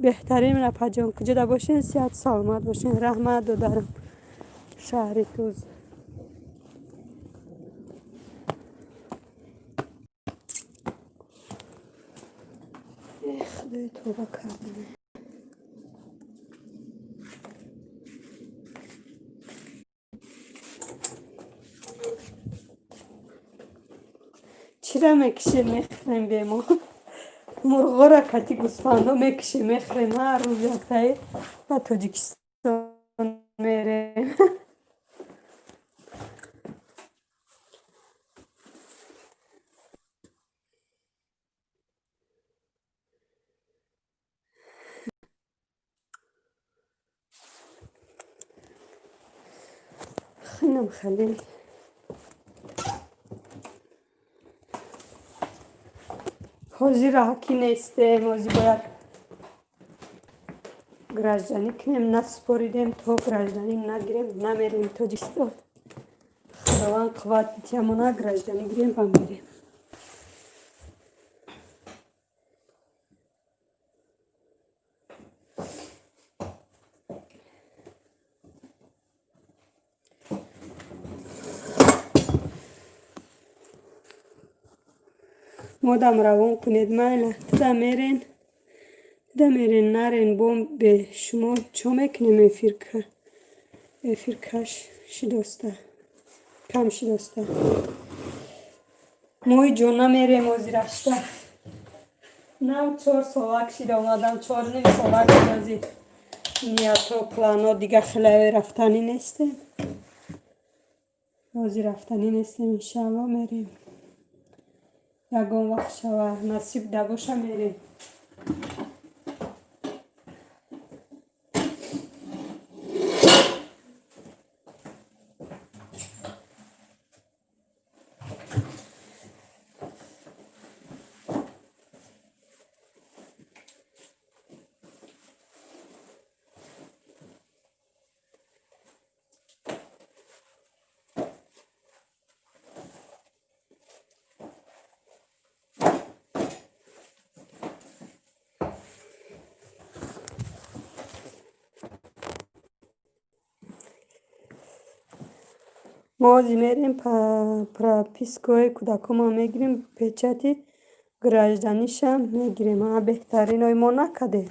Беҳтарин, апаҷон, куҷода бошен, сиҳату саломат бошен. Раҳмат, додарам, шаҳри Туз. Худоё, тавба кардам. Чира мекушем, мехӯрем бемо? Мурғоро кати гӯсфандо мекушем, мехӯрем, ҳар рӯз яктаи ба Тоҷикистон мерем. Хинам халил. Ҳозир ки нестем, ҳозир бояд гражданӣ кунем, насупоридем, то гражданӣ нагирем, намерем Тоҷикистон. Худованд қувват битиҳамона, гражданӣ гирем ва мерем. Модам равон кунед, майла, туда мерен, туда мерен, нарен, бо бе шумо чо мекунем? Эфир каш шидоста, кам шидоста. Мои ҷон, намерем ҳозир ашта. Нав 4 солак шида омадам, 4.5 солак шидази. Ниято, плано дига хеле, рафтанӣ нестем. Ҳозир рафтанӣ нестем, иншаалло, мерем. Ягон вақт шава, насиб да боша, мерем. Мо ҳозир мерем, пропискаҳои кӯдаконро мегирем, печати гражданиша мегирем. А беҳтаринои мо накардем.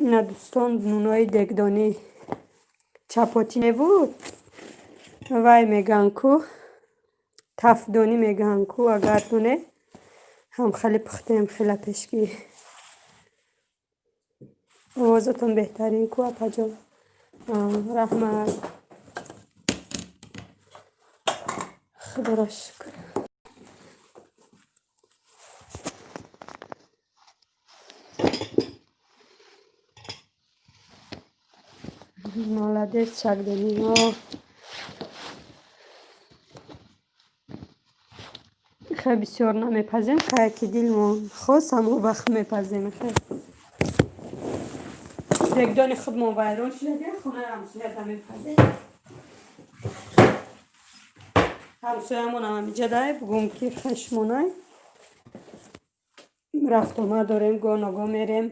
Ина, дӯстон, нунои дегдонӣ, чапотӣ невуд, вай мегӯянд ку, тафдонӣ мегӯянд ку, агар дуне ҳам хеле пухтем хела пешгирӣ. Овозатон беҳтарин ку, апаҷон, раҳмат, худоро шукр. Молодец, чакдониҳо. Хеле бисёр намепазем, хая ки дилмон хост, ҳамон вақт мепазем. Хе дегдони худмон вайрон шуда, хонаи ҳамсояда мепазем. Ҳамсоямонам ҳамиҷадай, бугум ки хешмонай, рафтомад дорем, гоҳ-ногоҳ мерем.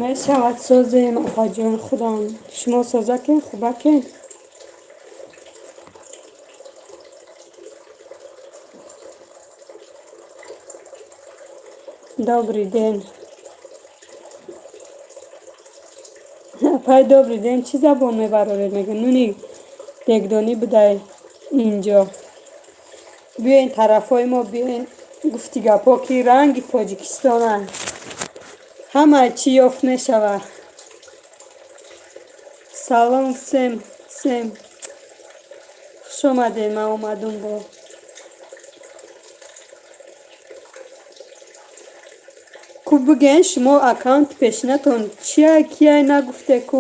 Мешавад, созем, апаҷон, худам. Шумо созакен, хубакен? Добрый день, апай, добрый день. Чӣ забон мебароред? Мега, нуни дегдонӣ будай инҷо. Биёен тарафҳои мо, биёен, гуфти гапҳо ки ранги Тоҷикистона, ҳама чӣ ёфт мешавад. Салом всем, всем хуш омадед. Ман омадум бо ку, биген, шумо аккаунти пешинатон чия, кияй, нагуфте ку?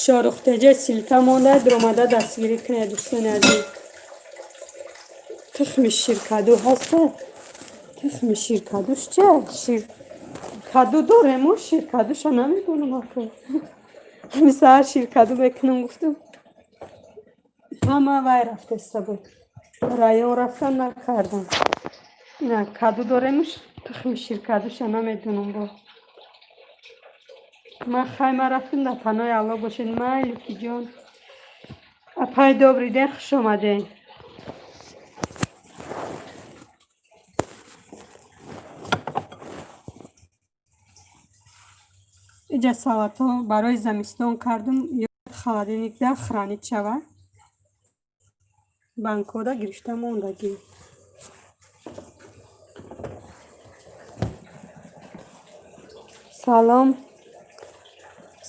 Шорухтеҷа ссылка монда, дуромада дастгирӣ кунед, дӯстони азиз. Тухми ширкаду ҳаста? Тухми ширкадуш чия? Ширкаду дорему, ширкадуша намедонам ака. Ҳами саҳар ширкаду мекунам гуфтам, ҳама вай рафтеста буд, район рафтан, накардам. Ина, каду дорему, тухми ширкадуша намедонам бо. Ман хай, ман рафтам, дар паноҳи Аллоҳ бошед. Майли, ҷон. Апай, добрый день, хуш омадем. Иҷа салатҳо барои замистон кардум, холодильникда хранить шавад. Банкода гирифта мондагӣ. Салом,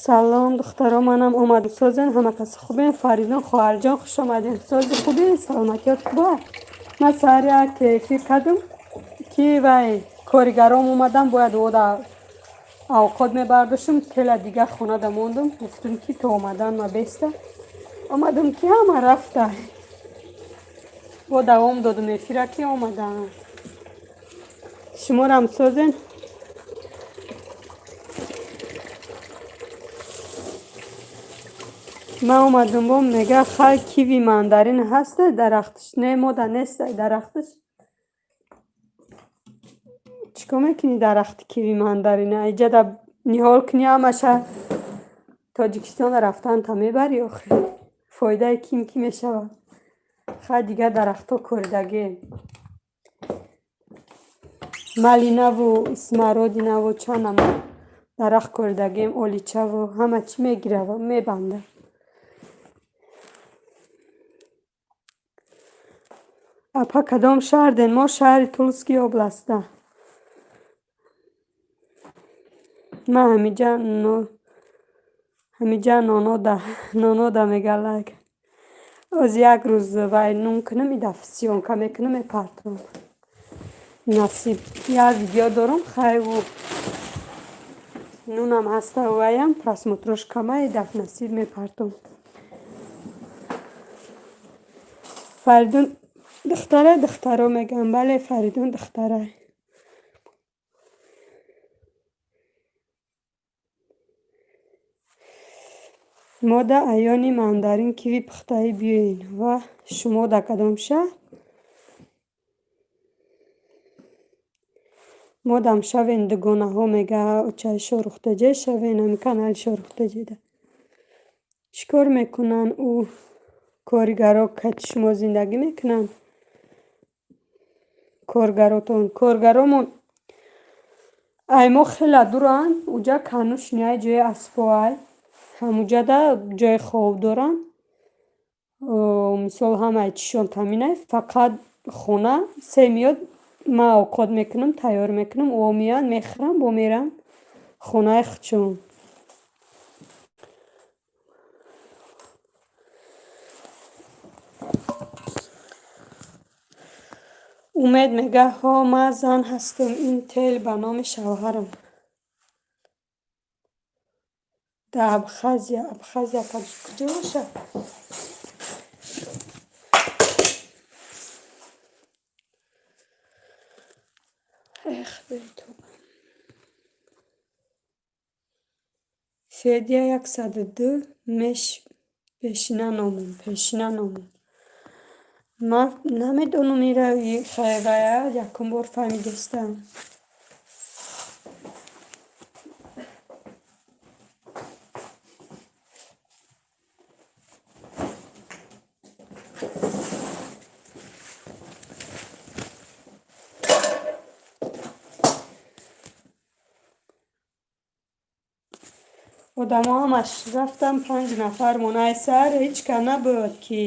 салом, духтаро, манам омадам. Созен, ҳама каси хубен? Фаридун хоҳарҷон, хуш омадем. Сози, хубен? Саломатиёт хуба? Ман саҳар як эфир кардум, ки вай коригаром омадам, бояд ода авқот мебардоштум, тела дигар хонада мондум. Гуфтум, ки то омадан ма беста. Омадам, ки ҳама рафта. Бо давом додум эфира, ки омадам. Шуморам созен? Ман омадум, бо мега, хай, киви, мандарин ҳаста дарахташ? Не, мода нестай дарахташ. Чӣ кор мекунӣ дарахти киви, мандарина? Иҷада ниҳол кунӣ, ҳамаша Тоҷикистона рафтанта мебарӣ охир. Фоидаи ким кӣ мешавад? Хай, дигар дарахтҳо коридагием. Малинаву смородинаву чанд ама дарахт коридагием, оличаву ҳама чӣ мегирава, мебанда. Апа, кадом шаҳрден? Мо шаҳри Тульский областда. Ман ҳамиҷа нонода мега лайк. Оз як рӯз вай нун кунам, и дафъа съёмка мекунам, мепартом. Насиб. Як видео дорам, хай, ӯ нунам ҳаста, ваям просмотрош кама, и дафъа насиб мепартом. Фаридун духтара, духтаро мегӯям. Бале, Фаридун духтара. Мода аёни мандарин, киви пухтаӣ биёен. Ва шумо дар кадом шаҳр? Модам шавен, дугонаҳо, мега очаи Шоҳрухтаҷе, шавен ҳами канали Шоҳрухтаҷеда. Чӣ кор мекунанд ӯ коригаро, кати шумо зиндагӣ мекунанд? Коргаротон, коргаромон ай мо хеле дуранд, уҷа конюшняй, ҷои аспоай. Ҳамуҷада ҷои хоб доранд. Мисол, ҳамаи чизшон таъминай, фақат хона се меёд, ман овқот мекунам, тайёр мекунам, ӯ меоянд, мехӯранд, бо мераванд хонаи худшон. Умед мега, ҳо, ман зан ҳастам, ин тел ба номи шавҳарам. Дар Абхазия, Абхазия куҷо бошад? Эх, бетоба. Федя 102 меш пешина номум, пешина номум. Ман намедонам ира хайвая, якум бор фаҳмидастам. Одамо ҳамаш рафтан, панҷ нафар мон. Ай саҳар ҳеҷ ка набуд, ки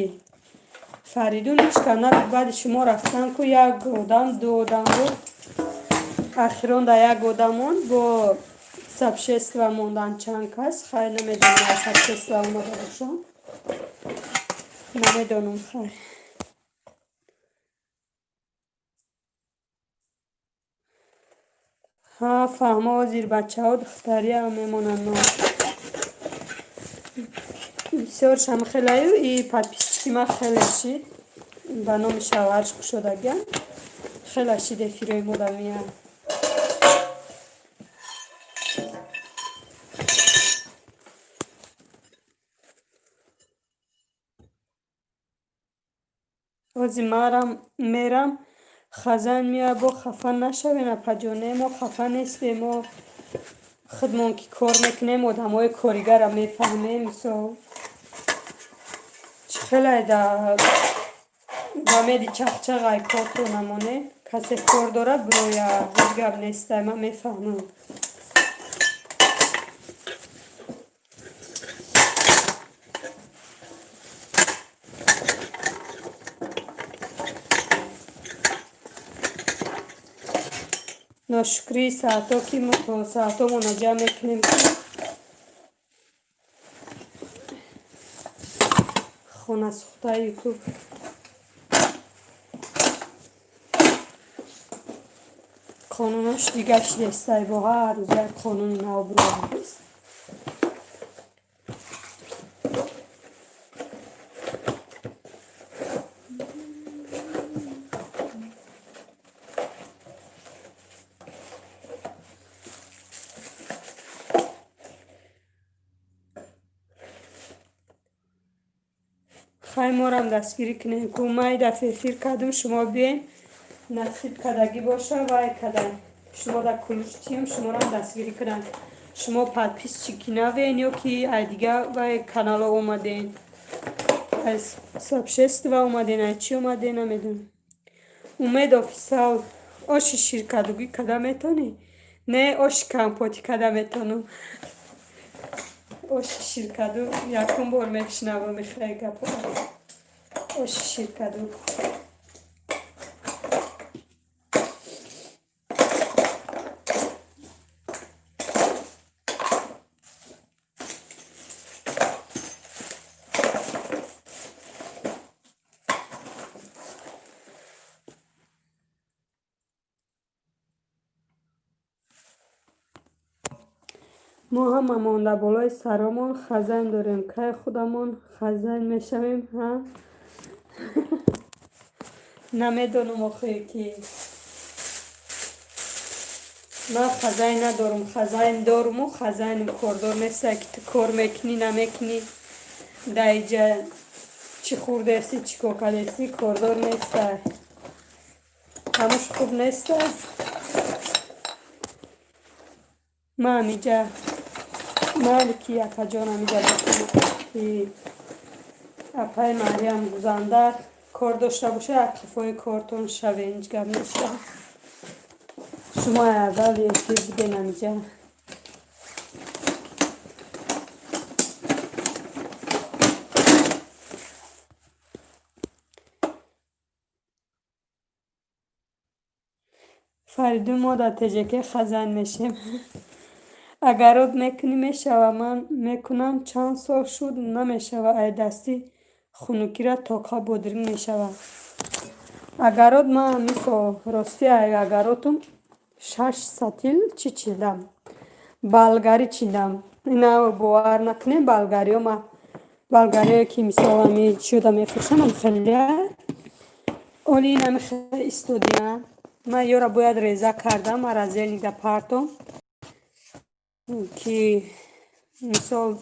Фаридун, ҳеҷ ка набуд. Баъди шумо рафтан ку як одам, ду одам буд. Ахирон да як одам монд, бо сообщества мондан чанд кас. Хай, намедонам, аз сообщества омада бошам. Намедонам, хай. Ҳа, фаҳмо, ҳозир бачаҳо духтариам мемонанд. Бисёр шамхелаю и подписчики ман хеле шид. Ба номи шавҳарш кушодагиам. Хеле шид, эфирои мода меянд. Ҳозир марам мерам, хазан меояд, бо хафа нашавен, апаҷон. Не, мо хафа нестем, мо Худмон ки кор мекунем, одамои коригарро мефаҳмем. Мисол, чӣ хеле да ба меди чахчағай кортро намонем. Касе кор дорад, бироя, ҳеҷ гап нестай, ман мефаҳмам. Ношукрии саатҳо, ки мо то саатҳомона ҷамъ мекунем, ки хонасӯхтаи Ютуб қонунош дигар шидестай, бо ҳар рӯз як қонуни нав бировардест. Хай, морам дастгирӣ кунем ку. Ман дафъа эфир кардум, шумо биёен, насиб кардагӣ боша, вай кадан, шумо дар ключ тиём, шуморам дастгирӣ кунам. Шумо подписчики навен ё ки ай дига вай канало омаден, аз сообщества омаден, ай чӣ омаден, намедонам. Умед Офисал, оши ширкадугӣ када метонӣ? Не, оши компотӣ када метонам. Оши ширкаду якум бор мешунавам ихе гапо. Оши ширкаду. Мо ҳамамон дар болои саромон хазайн дорем, кай худамон хазайн мешавем, ҳа? Намедонам охе, ки ман хазайн надорам. Хазайн доруму хазайнам кордор нестай, ки ту кор мекунӣ, намекунӣ, дар иҷа чӣ хӯрдаестӣ, чӣ кор кардаестӣ, кордор нестай. Ҳамуш хуб нестай. Ман ҳамиҷа майли, ки апаҷон ҳамиҷа, ки апаи Мариям гузанда кор дошта боша, як қафои кортон шаве, ҳеҷ гап неста. Шумо аввали эфир буден ҳамиҷа. Фаридун, мо дар ТЖК хазайн мешем. Агарот мекунӣ, мешава. Ман мекунам, чанд сол шуд, намешава. Ай дасти хунукира тоқа бодринг мешава. Агарот ман мисол, ростӣ, ай агаротум шаш сатил чӣ чидам, болгарӣ чидам. Ина бовар накунем, болгариё, ма болгариое ки мисол ами чиёда мефурӯшанд, хеле оли инами хеле истодия. Ман ёра бояд реза кардам, морозильник да партом, ки мисол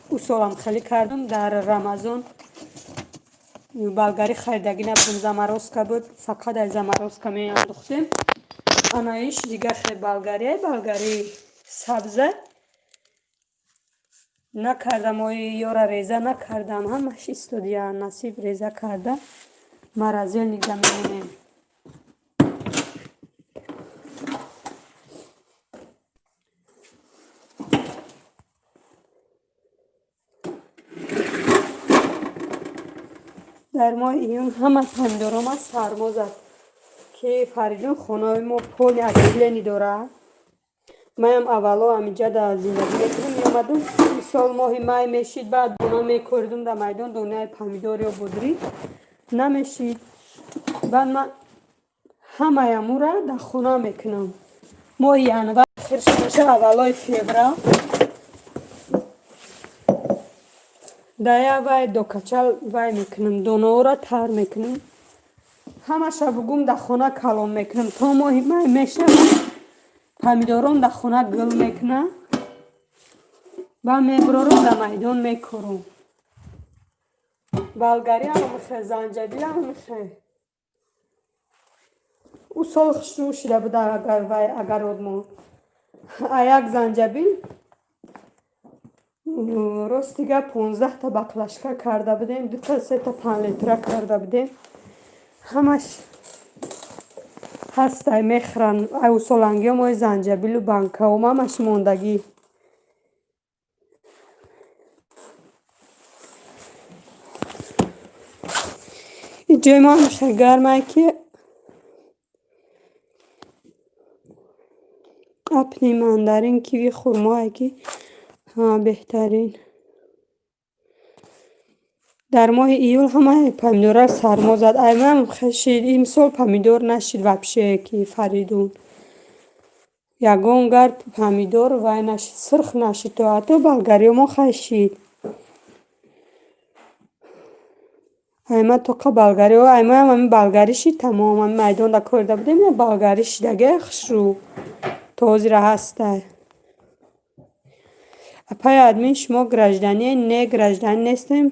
усолам хеле кардам. Дар Рамазон болгарӣ харидагӣ набудем, заморозка буд, фақат аз заморозка меандохтем. Анаиш дига хе болгария, болгарии сабза накардам, ои ёра реза накардам, ҳамаш истодия. Насиб реза карда, морозильник да мемонем. Дар моҳи июн ҳама помидорома сармо зад, ки Фаридун, хонаи мо поли отопление дорад. Маям аввало ҳаминҷа дар зиндагӣ мекунам, меомадум, мисол, моҳи май мешид, баъд дона мекоридум дар майдон, донаи помидор ё бодринг намешид. Баъд ман ҳамаи амура дар хона мекунам. Моҳи январ хирш меша, аввалои феврал дая вай докачал вай мекунам, донаҳоро тар мекунам, ҳамаша бугум дар хона калон мекунам. То моҳи май мешавам, помидорон дар хона гул мекунад, баъд мебурорам, дар майдон мекорам. Болгариам мехе, занҷабилам мехе. Ӯ сол хушрӯ шида буда, агар вай агародмо. А як занҷабил, рости гап, 15-та баклажка карда будем, дута сета панлитра карда будем. Ҳамаш ҳастай, мехӯранд. Ай усолангиҳо мои занҷабилу банкаом ҳамаш мондагӣ. Ҷои мо ҳамеша гармае, ки апни, мандарин, киви, хурмое, ки беҳтарин. Дар моҳи июл ҳамаи помидорро сармо зад. Аймам шид, имсол помидор нашид вообще, ки Фаридун. Ягон гар помидор вай нашид, сирх нашид, то ҳатто болгариёмо хай шид. Айма тоқа болгариҳо, аймаам ҳамин болгарӣ шид тамом. Ҳамин майдонда корда будем, болгарӣ шидаге хушрӯ. То ҳозира ҳастай. Апаи админ, шумо граждане? Не, гражданин нестем.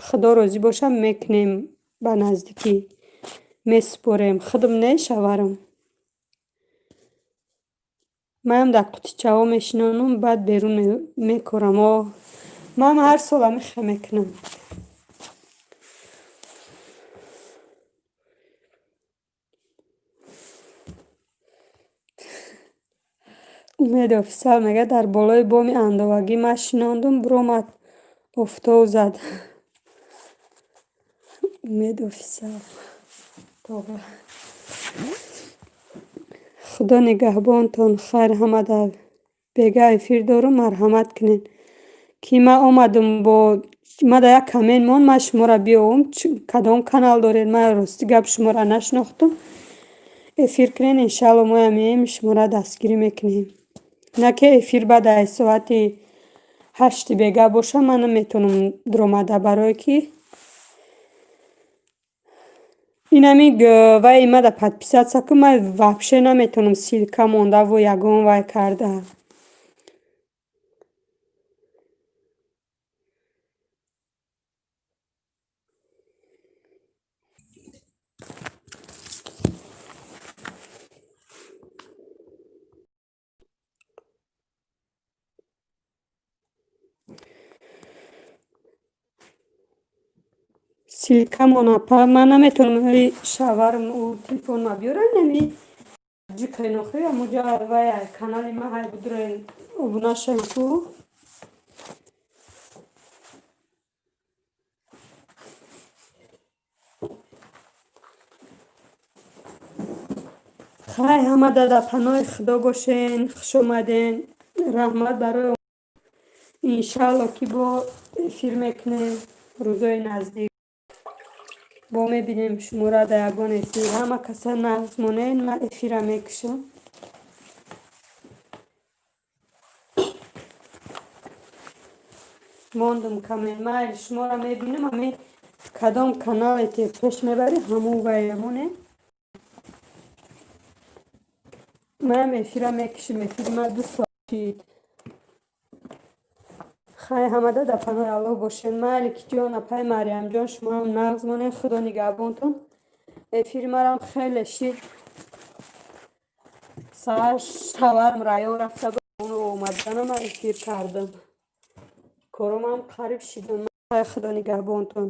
Худо розӣ бошад, мекунем, ба наздикӣ месупорем. Худам не, шаварам. Манам дар қутичаҳо мешинонам, баъд берун мекорам. О, ман ҳар сол ҳамин хел мекунам. Умед офисал мегӯяд: дар болои боми андовагӣ ман шинондум, биромад, офтоб зад. Умед офисал. Тоба. Худо нигаҳбонтон. Хайр, ҳама дар бега эфир дорум, марҳамат кунед. Ки ман омадум, бо ма дар як коммент монд, ман шуморо биёвам. Кадом канал доред? Ман, рости гап, шуморо нашинохтум. Эфир кунед, иншаалло, моям меоем, шуморо дастгирӣ мекунем. На ки эфир баъд аз соати 8-и бега боша, ман наметавонам дуромада, барое ки инами вай мада подписаться кун, ман вообще наметавонам ссылка мондаву ягон вай карда. Ссылка мон, апа, ман наметавонам. Шаварам ӯ телефонма биёра, нами ҷикайнохи амуҷа вай канали ма ҳай будурен, обуна шавед ку. Хай, ҳама дар паноҳи Худо бошен. Хуш омаден, раҳмат барои. Иншаалло, ки бо эфир мекунем рӯзои наздик, бо мебинем шуморо дар ягон эфир. Ҳама каса нағз монед, ман эфира мекушам. Мондум каме, майли, шуморо мебинам. Ами кадом канале ки пеш мебарӣ, ҳамун вай монед. Манам эфира мекушам, эфири ман 2 соат шид. Хай, ҳамада дар паноҳи Аллоҳ бошед. Майли, ки ҷон, апаи Мариямҷон, шумоам нағз монед, Худо нигаҳбонтон. Эфири марам хеле шид. Саҳар шаварам раён рафта буд, омаданам ман эфир кардам. Коромам қариб шидам. Худо нигаҳбонтон.